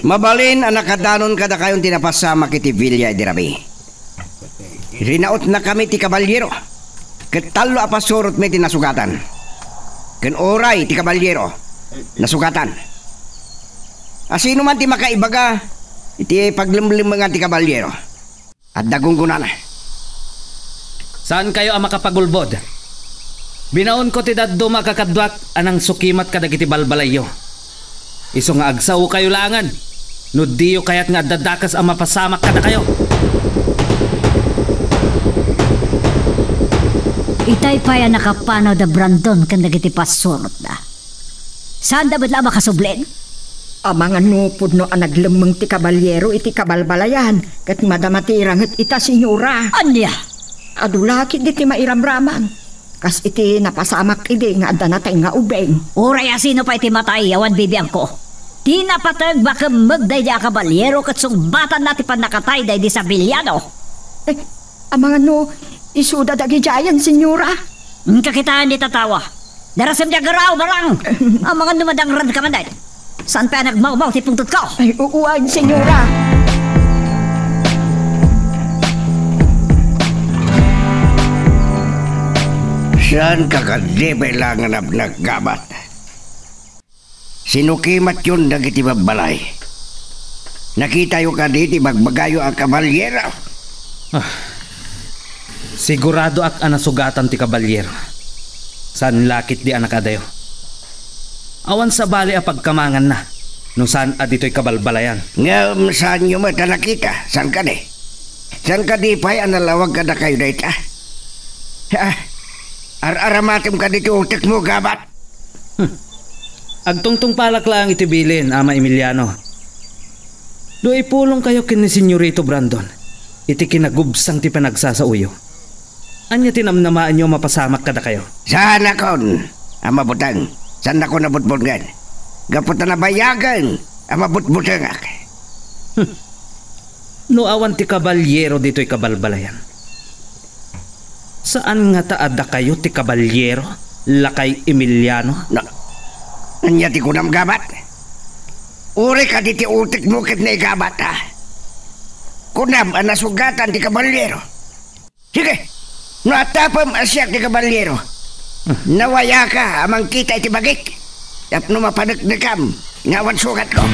Mabalin a nakadanon kadakayon ti napasamak iti villa idi rabii. Rinautnakami ti kabalyero, ket tallo a pasurotmi ti nasugatan. Ken uray ti kabalyero, nasugatan. A sino man ti makaibaga iti paglemlemmengan ti kabalyero? Adda gunggonana. Saankayo a makapagulbod. Binaonko ti dadduma a kakaduak a nangsukimat kadagiti balbalayyo. Isu nga agsaokayo laengen no diyo kayat nga adda dakes a mapasamak kadakayo. Itay pay a nakapanaw da Brandon ken dagiti pasurotda. Saanda met la a makasubli? Amangan no pudno a naglemmeng ti kabalyero iti kabalbalayan, ket madama ti iranget ita, senyora. Ania? Adu la ketdi ti mairamraman. Kas iti napasamak idi nga adda natay nga ubing. Uray a sino pay ti matay, awan bibiangko. Ti napateg, makemmeg daydi a kabalyero ket sungbatanna ti pannakatay daydi sabilyano. Eh, amangan no isuda dagidiayen, senyora? Inka kitaen dita tawa. Darasem diay agraw, barang! Amangan no madangranka man, day. Saan pay a nagmawmaw ti pungtotko? Ay, uwan, senyora. Saan ka kadi pay la nga napnaggabat? Sinukimatyon dagiti babbalay. Nakitayo kadi ti bagbagayo a kabalyero? Ah, siguradoak a nasugatan ti kabalyero. Saan la ketdi a nakadayo. Awan sabali a pagkamanganna no saan a ditoy kabalbalayan. Ngem saanyo met a nakita? Saan kadi? Saan kadi pay a nalawag kadakayo dayta? Ha? Ar-aramatem kadi ti utekmo, gabat? Hmm. Agtungtungpalak laeng iti bilin, Ama Emiliano. No ipulongkayo ken ni Senyorito Brandon iti kinagubsang ti panagsasaoyo, ania ti namnamaenyo a mapasamak kadakayo? Saanakon a mabuteng. Saannakon a butbutngen. Gapu ta nabayagen a mabutbutengak. Hmm. No awan ti kabalyero ditoy kabalbalayan, saan ngata a dakayo ti kabalyero, Lakay Emiliano? Na, ania ti kunam, gabat? Uray kadi ti utekmo ket naigabat, a? Kunam a nasugatan ti kabalyero. Sige, no atapem a siak ti kabalyero, nawayaka a mangkita iti bagik tapno mapaneknekam nga awan sugatko.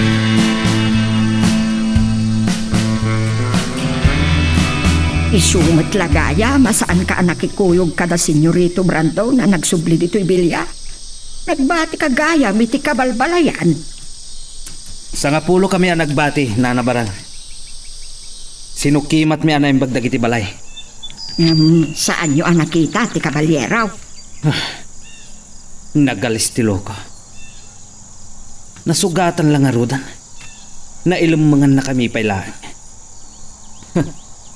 Isu met la gayam a saanka a nakikuyog kada Senyorito Brandon a nagsubli ditoy bilia. Nagbatika gayam iti kabalbalayan. Sangapulo kami a nagbati, Nana Barang. Sinukimatmi a naimbag dagiti balay. Ngem saanyo a nakita ti kabalyero? Ah, nagalis ti loko. Nasugatan la ngaruden. Nailemmengannakami pay laeng.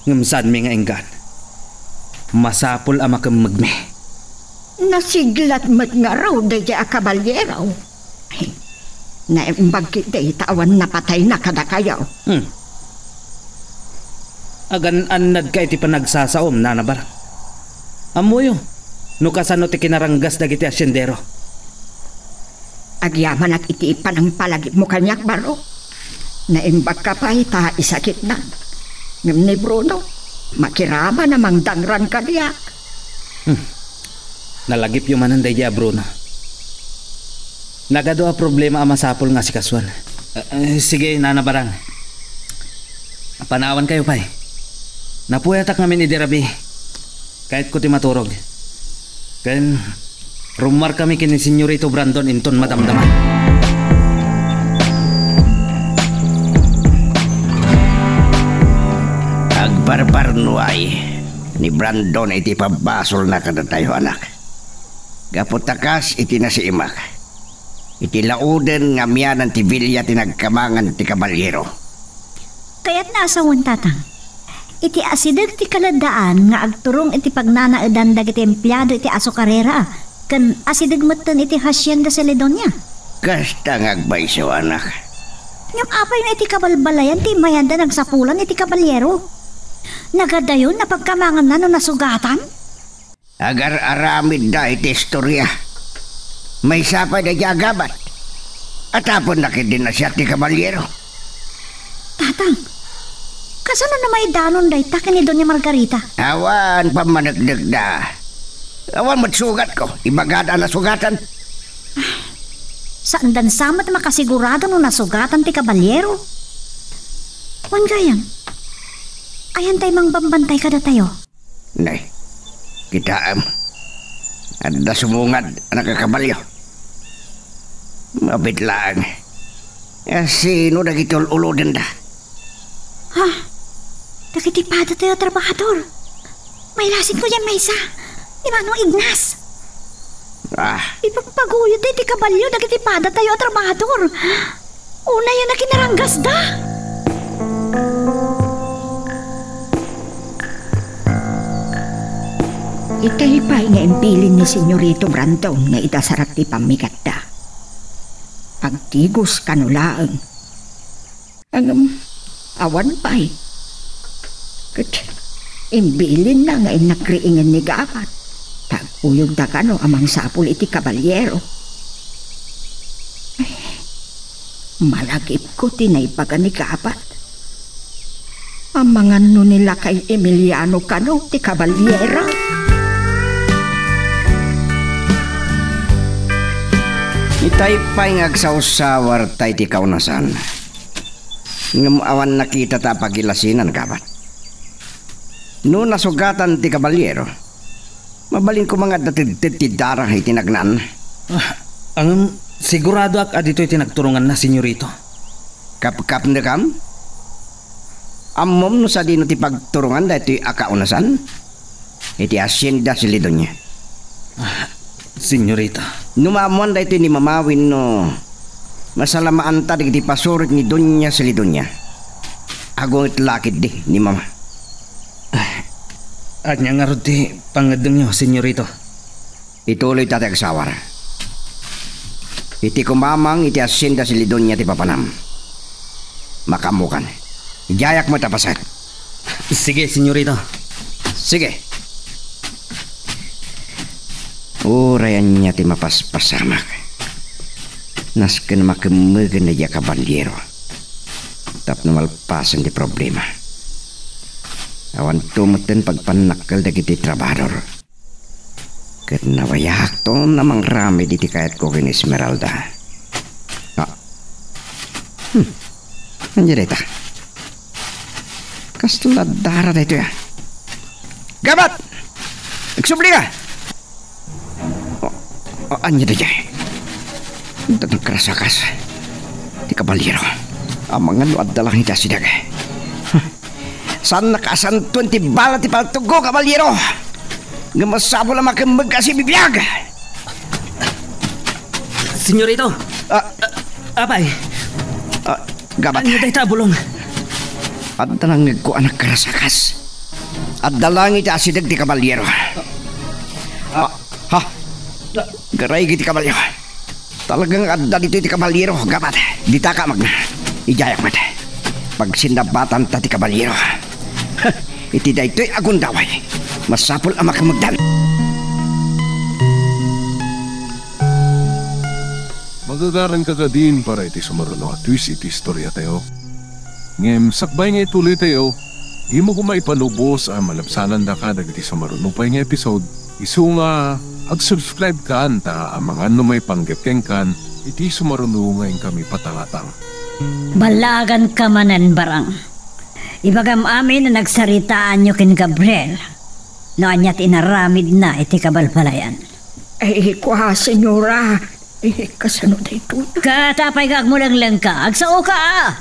Ngem saanmi nga inggaan. Masapul a makemmegmi. Nasiglat met ngarud daydiay a kabalyero. Naimbag ketdi ta awan napatayna kadakayo. Hmm. Agan-annadka iti panagsasaom, Nana Barang. Ammoyo no kasano ti kinaranggas dagiti haciendero. Agyamanak iti panangpalagipmo kaniak, Barok. Naimbagka pay ta isakitnak. Ngem ni Bruno, makiraman a mangdangran kaniak. Hmm. Nalagipyo manen daydi a Bruno. Nagadu a problema a masapul nga asikasuan. Eh, eh, sige, Nana Barang. Panawankayo pay. Napuyatak ngamin idi rabii. Kayatko ti maturog. Ken rummuarkami ken ni Senyorito Brandon inton madamdama. Agbarbarnuay ni Brandon iti pabbasolna kadatayo, anak. Gapu ta kas iti nasiimak, iti lauden nga amianan ti bilia ti nagkamangan ti kabalyero. Kayatna a sawen, Tatang. Iti asideg ti kaleddaan nga agturong iti pagnanaedan dagiti empleado iti asokarera, ken asideg metten iti Hacienda Celedonia. Kasta nga agpayso, anak. Ngem apay nga iti kabalbalayan ti immayanda nagsapulan iti kabalyero? Nagadayon a pagkamanganna no nasugatan? Agar-aramidda iti istoria. Maysa pay daydiay a gabat. Atapenna ketdin a siak ti kabalyero. Tatang, kasano a maidanon dayta ken ni Doña Margarita? Awan pammaneknekda. Awan met sugatko. Ibagada a nasugatan. Saandan sa met makasigurado no nasugatan ti kabalyero. Wen gayam, ayan tay mangbambantay kadatayo? Nay, kitaem. Adda sumungad a nakakabalyo. Mabiit laeng. A, sino dagiti ul-ulodenda? Ha? Dagiti padatayo a trabahador. Mailasinko diay maysa. Ni Manong Ignas. Ah. Ipagpaguyod ti kabalyo dagiti padatayo a trabahador. Unay a kinaranggasda. Itay pay nga imbilin ni Senyorito Brandon nga idasarak ti pammigatda. Agtigos kano laeng. Ngem, awan pay. Ket, imbilinna nga innak riingen ni Gabat. Ta agkuyogda kano a mangsapul iti kabalyero. Ay, malagipko ti naibaga ni Gabat. Amangan no ni lakay Emiliano kano ti kabalyero. Itay pay nga agsawsawar tay ti kaunasan. Ngem awan nakitata a pagilasinan, Gabat. No nasugatan ti kabalyero, mabalin koma nga adda tedted ti dara iti nagnaan. Ah, ngem siguradoak a ditoy ti nagturonganna, Senyorito. Kapkapnekam? Ammom no sadino ti pagturongan daytoy a kaunasan? Iti Hacienda Celedonia. Ah, Senyorita. No maammoan daytoy ni Mama wenno masalamaanta dagiti pasurit ni Doña Celedonia, agunget la ketdi ni Mama. Ah, ania ngarud ti pangngeddengyo, Senyorito? Ituloyta ti agsawar. Iti kumamang iti Hacienda Celedonia ti papanam. Makaammokan. Idiayak met a paset. Sige, Senyorito. Sige. Uray ania ti mapaspasamak. Nasken makemmegen daydiay a kabalyero. Tapno malpasen ti problema. Awanto metten pagpannakkel dagiti trabahador. Ket nabayakton a mangramid iti kayatko ken Esmeralda. Ah. Hmm. Ania dayta? Kasla dara daytoy, a. Gabat! Agsublika! O, o, ania daydiay? Adda nagkarasakas. Ti kabalyero. Amangan no adda laeng iti asideg. Huh. Saannak a santoen ti bala ti paltogko, kabalyero. Ngem masapul a makemmeg a sibibiag. Senyorito! Ah. Ah, apay! Ah, Gabat. Ania dayta a bulong? Adda nangngegko a nagkarasakas. Adda laeng iti asideg ti kabalyero. Ah, ha? Garaigi ti kabalyero. Talaga nga adda ditoy ti kabalyero, Gabat. Ditaka, magna. Idiayak met. Pagsinnabatanta ti kabalyero. Iti daytoy a gundaway, masapul a makemmegdan. Magagaranka kadin para iti sumaruno a twist iti istoriatayo. Ngem sakbay nga ituloytayo, dimo koma ipalubos a malabsanandaka dagiti sumaruno pay nga episode. Isu nga, ag-subscribe kan ta amangan no maipanggep kenkan iti sumaruno nga inkami patalatan. Ballaaganka manen, Barang. Ibagam amin a nagsaritaanyo ken Gabriel no ania ti inaramidna iti kabalbalayan. Ay, kua, Senyora. Eh, kasano daytoy? Ket apay nga agmulenglengka? Agsaoka, a!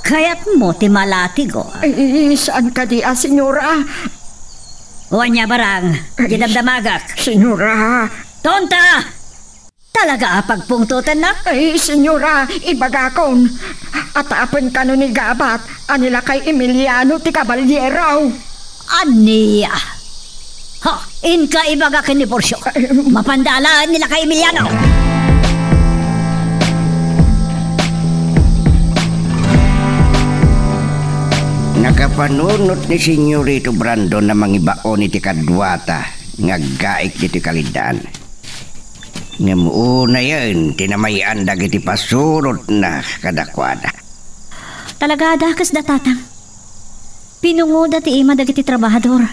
Kayatmo ti malatigo. Ay, saan kadi a, Senyora? O ania, Barang? Ay, di damdamagak. Senyora. Tonta! Talaga a pagpungtotennak? Ay, Senyora, ibagakon. Atapen kano ni Gabat a ni lakay Emiliano ti kabalyero. Ania? Ha, inka ibaga ken ni Porcio. Mapanda alaen ni lakay Emiliano. Nakapanunot ni Senyorito Brandon a mangibaon iti kaduata nga aggaik ditoy kaliddaan. Ngem unayen ti namayan dagiti pasurotna kadakuada. Talaga a dakesda, Tatang. Pinungoda ti ima dagiti trabahador.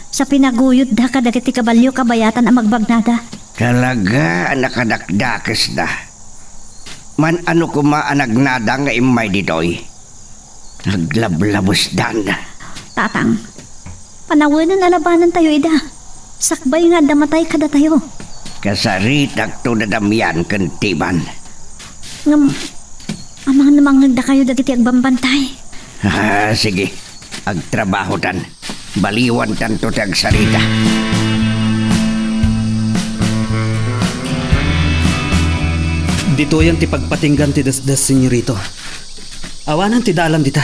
Sa pinaguyodda kadagiti kabalio kabayatan a magbagnada. Talaga a nakadakdakesda. Man-ano koma a nagnada nga immay ditoy? Naglablabusdan. Tatang, panawenen a labanentayo ida. Sakbay nga adda matay kadatayo. Kasaritakto da Damian ken Tiban. Ngem, amangan no mangngegdakayo dagiti agbambantay. Ah, sige. Agtrabahotan. Baliwantanto ti agsarita. Ditoyen ti pagpatinggan ti desdes, senyorito. Awanen ti dalan dita.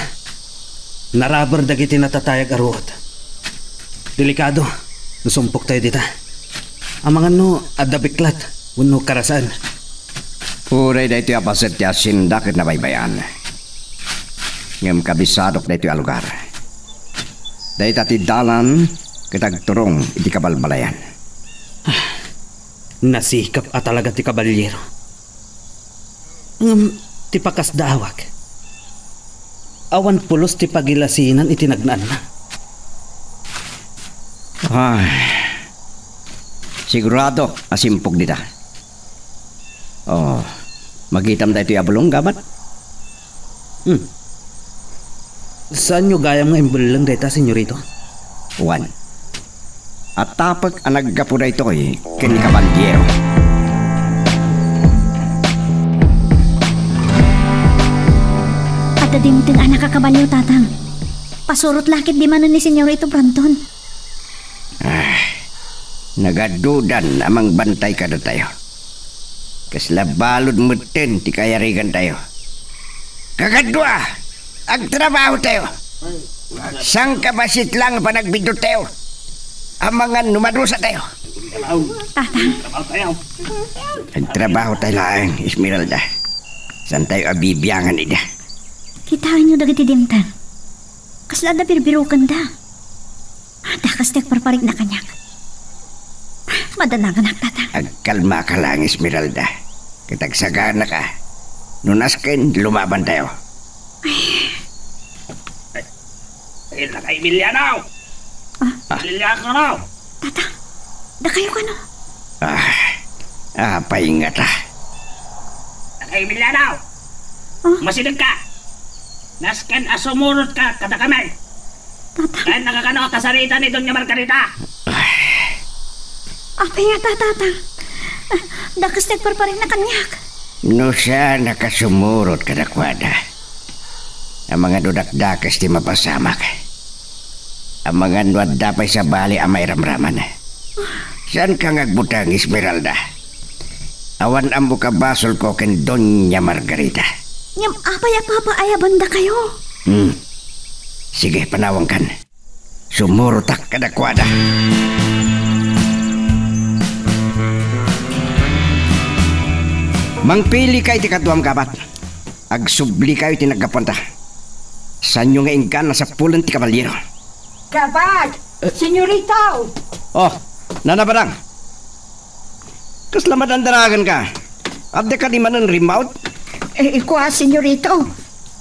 Naraber dagiti natatayag a ruot. Delikado no sumpoktayo dita. Amangan no adda biklat wenno karasaen. Uray daytoy a paset ti hacienda ket nabaybay-an. Ngem kabisadok daytoy a lugar. Dayta ti dalan ket agturong iti kabalbalayan. Nasikap a talaga ti kabalero. Ngem ti pakasdaawak, awan pulos ti pagilasinan iti nagnaanna. Ay, sigurado a simpog dita. Oh, makitam daytoy a bulong, gabat? Hmm. Saanyo gayam nga imbelleng dayta, senyorito? Wan. Attapek a naggapu daytoy ken ni Caballero. Adda dimteng a nakakabalio, Tatang. Pasurot la ketdi manen ni Senyorito Brandon. Ah, nagadudan a mangbantay kadatayo. Kasla balud metten ti kayarigantayo. Kagadua, agtrabahotayo. Sangkabassit la nga panagbiddutayo. Amangan no madusatayo. Tatang. Agtrabahotayo laeng, Esmeralda. Saantayo a bibiangan ida. Kitaenyo dagiti dimteng. Kasla adda birbirokenda. Dakes ti agparparikna kaniak. Madanaganak, Tatang. Agkalmaka laeng, Esmeralda. Ket agsaganaka. No nasken, lumabantayo. Ay, lakay Emiliano! Ah. Emiliano! Tatang, dakayo kano? Ah, apay ngata? Lakay Emiliano! Ah? Masidegka! Nasken a sumurotka kadakami! Tatang. Ken nakakano a kasarita ni Doña Margarita? Apay ngata, Tatang? Ah, dakes ti agparparikna kaniak. No saanka a sumurot kadakuada, amangan no dakdakes ti mapasamak. Amangan no adda pay sabali a mairamraman. Saanka nga agbuteng, Esmeralda? Awan ammoka basolko ken Doña Margarita. Ngem apay a papaayabandakayo? Hmm. Sige, panawangkan. Sumurotak kadakuada. Mangpilikayo ti kaduam, gabat. Agsublikayo ti naggapuanta. Saanyo nga inggana a sapulen ti kabalero. Gabat! Eh. Senyorito! Oh, Nana Badang. Kasla madandanaganka? Adda kadi manen rimmaut? Eh, kua, senyorito,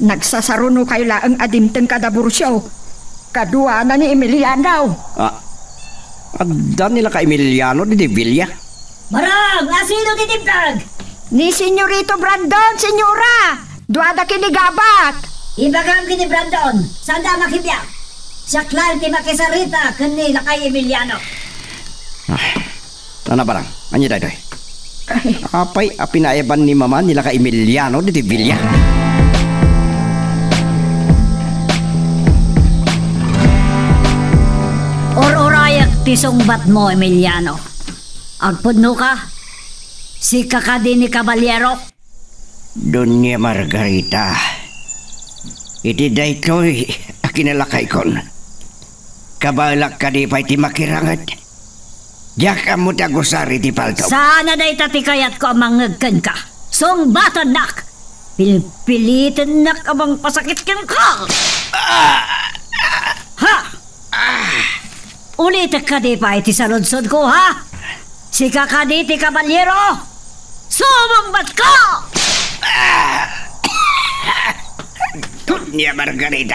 nagsasarunokayo laeng a dimteng kada bursio. Kaduana ni Emiliano. Ah, adda ni lakay Emiliano ditoy bilia? Barang, asino ti dimteng? Ni Senyorito Brandon, senyora! Duada ken ni Gabat! Ibagam ken ni Brandon, saanda a makibiag. Siak laeng ti makisarita ken ni lakay Emiliano. Ah, Nana Badang, ania daytoy? Ay. Apay a pinaayaban ni Mama ni lakay Emiliano ditoy bilia? Ur-urayak ti sungbatmo, Emiliano. Agpudnoka? Sika kadi ni Caballero? Doña Margarita, iti daytoy a kinalakaykon, kabaelak kadi pay ti makiranget? Diak ammo ti agusar iti paltom. Saan a dayta ti kayatko a mangngeg kenka. Sungbatennak! Pilpilitennak a mangpasakit kenka! Ah! Ulitek kadi pay ti saludsodko, ha? Sika kadi ti kabalyero? Sumungbatko! Doña Margarita,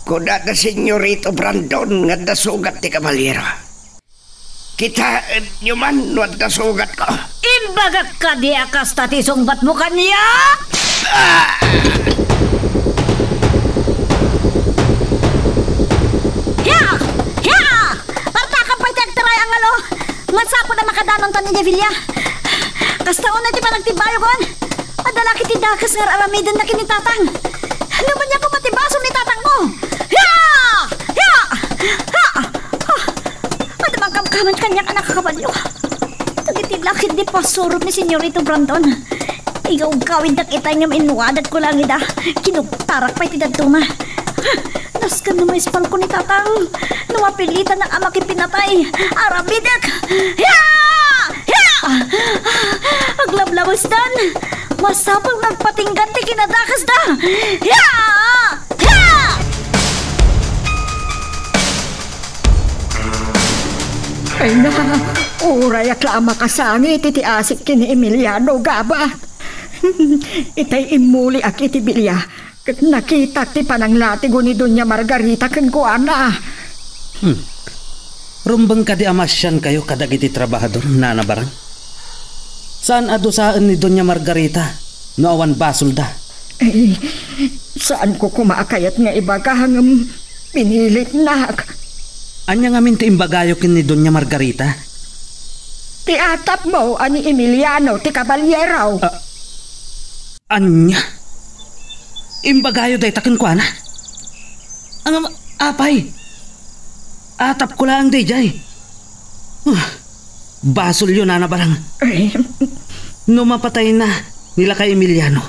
kunada Senyorito Brandon nga adda sugat ti kabalyero. Kitaenyo man no adda sugatko. Imbagak kadi a kasta ti sungbatmo kaniak? Ah! Hia! Hia! Partakan pay ti agtaray a ngalo. Masapul a makadanontan idiay bilia. Kasta unay ti panagtibayogon. Adda la ket ti dakes nga ar-aramidenna ken ni Tatang. Numan ania koma ti basol ni Tatangmo? Hia! Hia! Ha! Ha! Adda mangkamkamad kaniak a nakakabalio. Dagiti la ketdi pasurot ni Senyorito Brandon. Igawgawiddak itay ngem inwadetko laeng ida. Kinugtarak pay ti dadduma. Nasken no maispalko ni Tatang. No mapilitanak a makipinatay, aramidek. Hia! Hia! Aglablabesdan. Masapul nga agpatinggan ti kinadakesda. Hia! Hia! Ay na, urayak la a makasangit iti asik ken ni Emiliano, Gabat. Itay immuliak iti bilia, ket nakitak ti pananglatigo ni Doña Margarita kenkuana. Hmm. Rumbeng kadi a masiankayo kadagiti trabahador, Nana Barang? Saan a dusaen ni Doña Margarita no awan basolda? Ay, saanko koma a kayat nga ibaga, ngem pinilitnak. Ania ngamin ti imbagayo ken ni Doña Margarita? Ti atapmo a ni Emiliano ti kabalyero. Ah, ania? Imbagayo dayta kenkuana? Ngem, apay, atapko laeng daydiay. Ah, basolyo, Nana Barang. Ay. No mapatayna ni lakay Emiliano,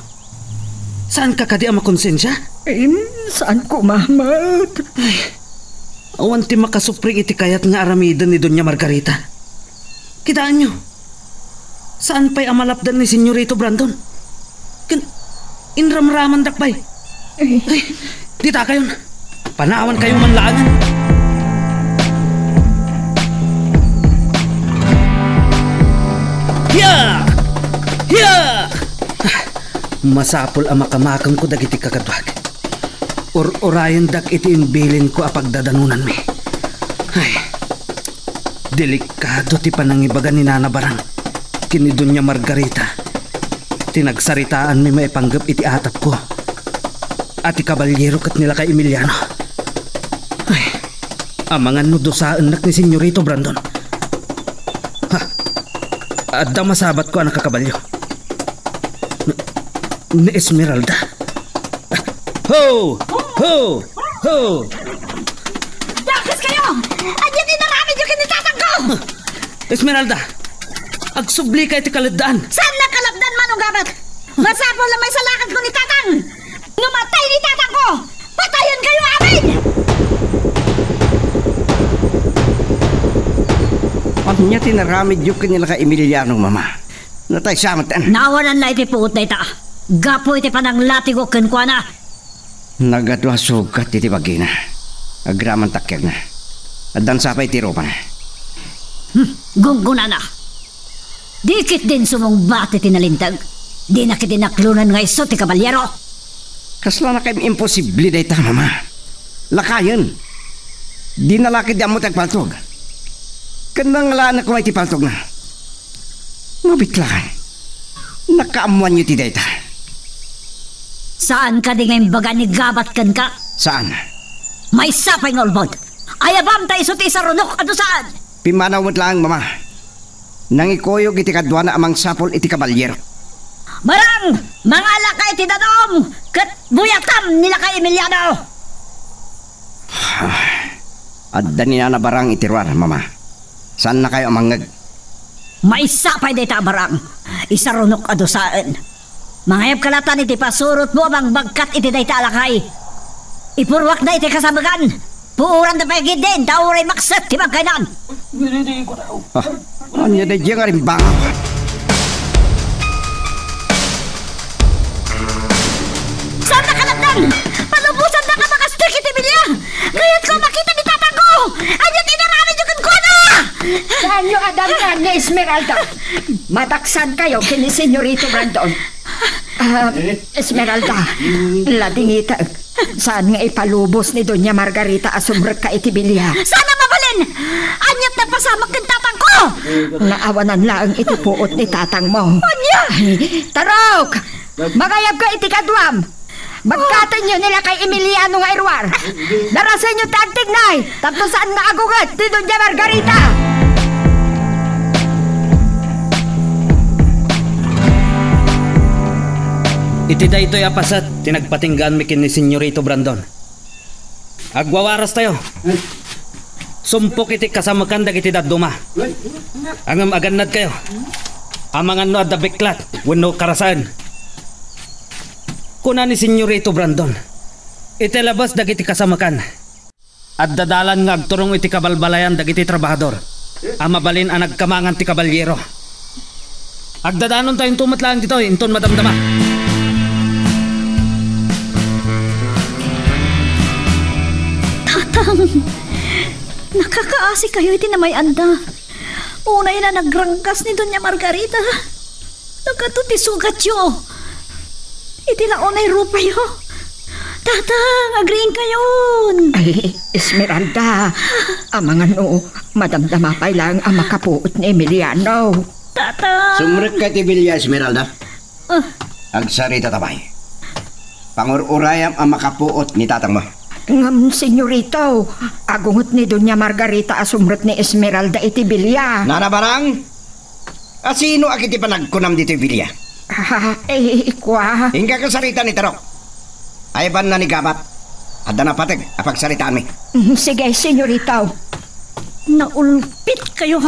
saanka kadi a makonsensia? Em, saanko met. Ay, awan ti makasupring iti kayat nga aramiden ni Doña Margarita. Kitaenyo, saan pay a malapdan ni Senyorito Brandon. Ken inramramandak pay. Ay. Ay, ditakayon. Panawankayo man laengen. Hiya! Hiya! Masapul a makamakengko dagiti kakaduak. Ur-urayendak iti imbilinko a pagdadanonanmi. Ay, delikado ti panangibaga ni Nana Barang ken ni Doña Margarita. Ti nagsaritaanmi maipanggep iti atapko a ti kabalyero ket ni lakay Emiliano. Ay, amangan no dusaennak ni Senyorito Brandon. Ha, adda masabatko a nakakabalyo. Ni, ni Esmeralda. Ho! Ho! Ho! Dakeskayo! Ania ti inaramidyo ken ni tatangko? Esmeralda, agsublika iti kaleddan. Saan a kaleddan, Manong Gabat? Masapul a maisalakadko ni tatang. No matay ni tatangko, patayenkayo amin! Ania ti inaramidyo ken ni lakay Emiliano, Mama? Natay sa met. Naawanan la iti puot dayta gapu iti pananglatigo kenkuana. Nagadu a sugat iti bagina. Agraman ti kiagna. Addan sa pay ti rupana. Hmm, gunggonana. Di ketdin sumungbat iti nalinteg. Dina ketdi naklonan nga isu ti kabalyero. Kasla nakaim-imposible dayta, Mama. Lakayen. Dina la ketdi ammo ti agpaltog. Ken nangalaanna koma iti paltogna. Mabitlay. Nakaammoanyo ti dayta. Saan kadi nga imbaga ni Gabat kenka? Saan? Maysa pay nga ulbod. Ayabam ta isu ti isarunok a dusaen. Pimmanaw met laeng, Mama. Nangikuyog iti kaduana a mangsapul iti kabalyero. Barang! Mangalaka iti danum ket buyatam ni lakay Emiliano! Adda ni Nana Barang iti ruar, Mama. Saannakayo a mangngeg. Maysa pay dayta a Barang. Isarunok a dusaen. Mangayabka latan iti pasurotmo a mangbagkat iti dayta a lakay. Ipuruakda iti kasabegan. Puoranda pay ketdin ta uray makset ti pagkaynan. Ah, ania daydiay nga rimbangaw? Saannaka a lakdan! Palubosannaka a makasdek iti bilia! Kayatko a makita ni tatangko! Saanyo a damngan ni Esmeralda? Mataksankayo ken ni Senyorito Brandon. Ah, Esmeralda, ladingitek. Saan nga ipalubos ni Doña Margarita a sumrekka iti bilia? Saan a mabalin? Aniat napasamak ken tatangko? Naawanan laeng iti puot ni tatangmo. Ania? Ay, Tarok! Mangayabka iti kaduam! Bagkatenyo ni lakay Emiliano nga iruar! Darasenyo ti agtignay! Tapno saan nga agunget ti Doña Margarita! Iti daytoy a paset ti nagpatinggaanmi ken ni Senyorito Brandon. Agwawarastayo. Sumpok iti kasamekan dagiti dadduma. Ngem agannadkayo. Amangan no adda biklat wenno karasaen. Kuna ni Senyorito Brandon, iti labas dagiti kasamekan, adda dalan nga agturong iti kabalbalayan dagiti trabahador a mabalin a nagkamangan ti kabalyero. Agdadanontayo met laeng ditoy inton madamdama. Tatang, nakakaasikayo iti namay-anda. Unay a nagranggas ni Doña Margarita. Nagadu ti sugatyo. Iti launay rupayo. Tatang, agriingkayon. Ay, Esmeralda, amangan no madamdama pay laeng a makapuot ni Emiliano. Tatang! Sumrekka iti bilia, Esmeralda. Ah. Agsarita ta pay. Pangur-urayam a makapuot ni tatangmo. Ngem, Senyorito, agunget ni Doña Margarita a sumrek ni Esmeralda iti bilia. Nanabarang? A sino a ket ti panagkunam ditoy bilia? Ah, eh, kua. Inka kasarita ni Tarok. Aybanna ni Gabat. Adda napateg a pagsaritaanmi. Mm, sige, Senyorito. Naulpitkayo.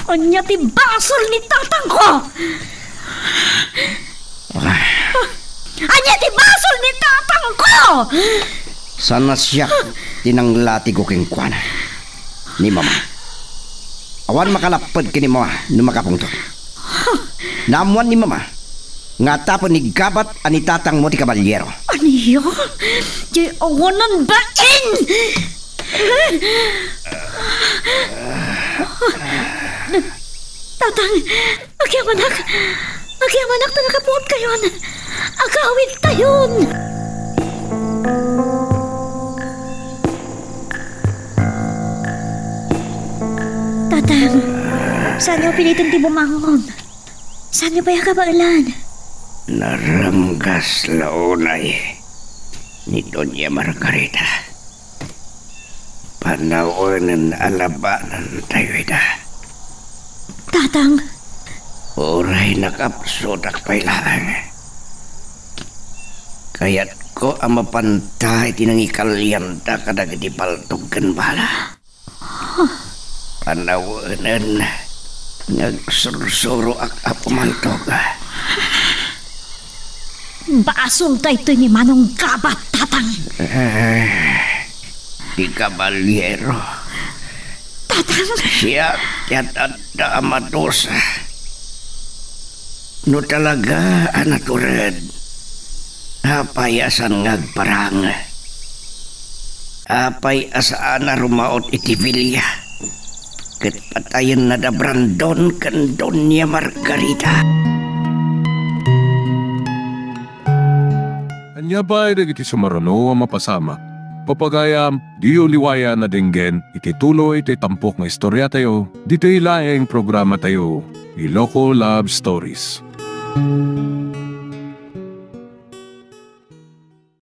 Ania ti basol ni tatangko? Ania ti basol ni tatangko? Saan a siak ti nanglatigo kenkuana. Ni Mama. Awan makalapped ken ni Mama no makapungtot. Naammoan ni Mama nga tapno ni Gabat a ni tatangmo ti kabalyero. Ania? Diay awanan bain! Tatang, agyamanak! Agyamanak ta nakapuotkayon! Agawidtayon! Tatang, saanyo piliten ti bumangon? Saanyo pay a kabaelan? Naranggas la unay ni Doña Margarita. Panawenen a labanentayo ida. Tatang. Uray nakapsutak pay laeng. Kayatko a mapanta iti nangikalianta kadagiti paltog ken bala. Panawenen nga agsursuroak a pumantog. Basol daytoy ni Manong Gabat, Tatang. Eh, ti kabalyero. Tatang! Siak ti ad-adda a madusa. No talaga a natured, apay a saan nga agparang? Apay a saan a rumaot iti bilia ket patayenna da Brandon ken Doña Margarita? Ania pay dagiti sumaruno a mapasamak? Pagayam, diyo liwayan a denggen iti tuloy ti tampok nga istoriatayo, ditoy laeng programatayo, Iloko Love Stories.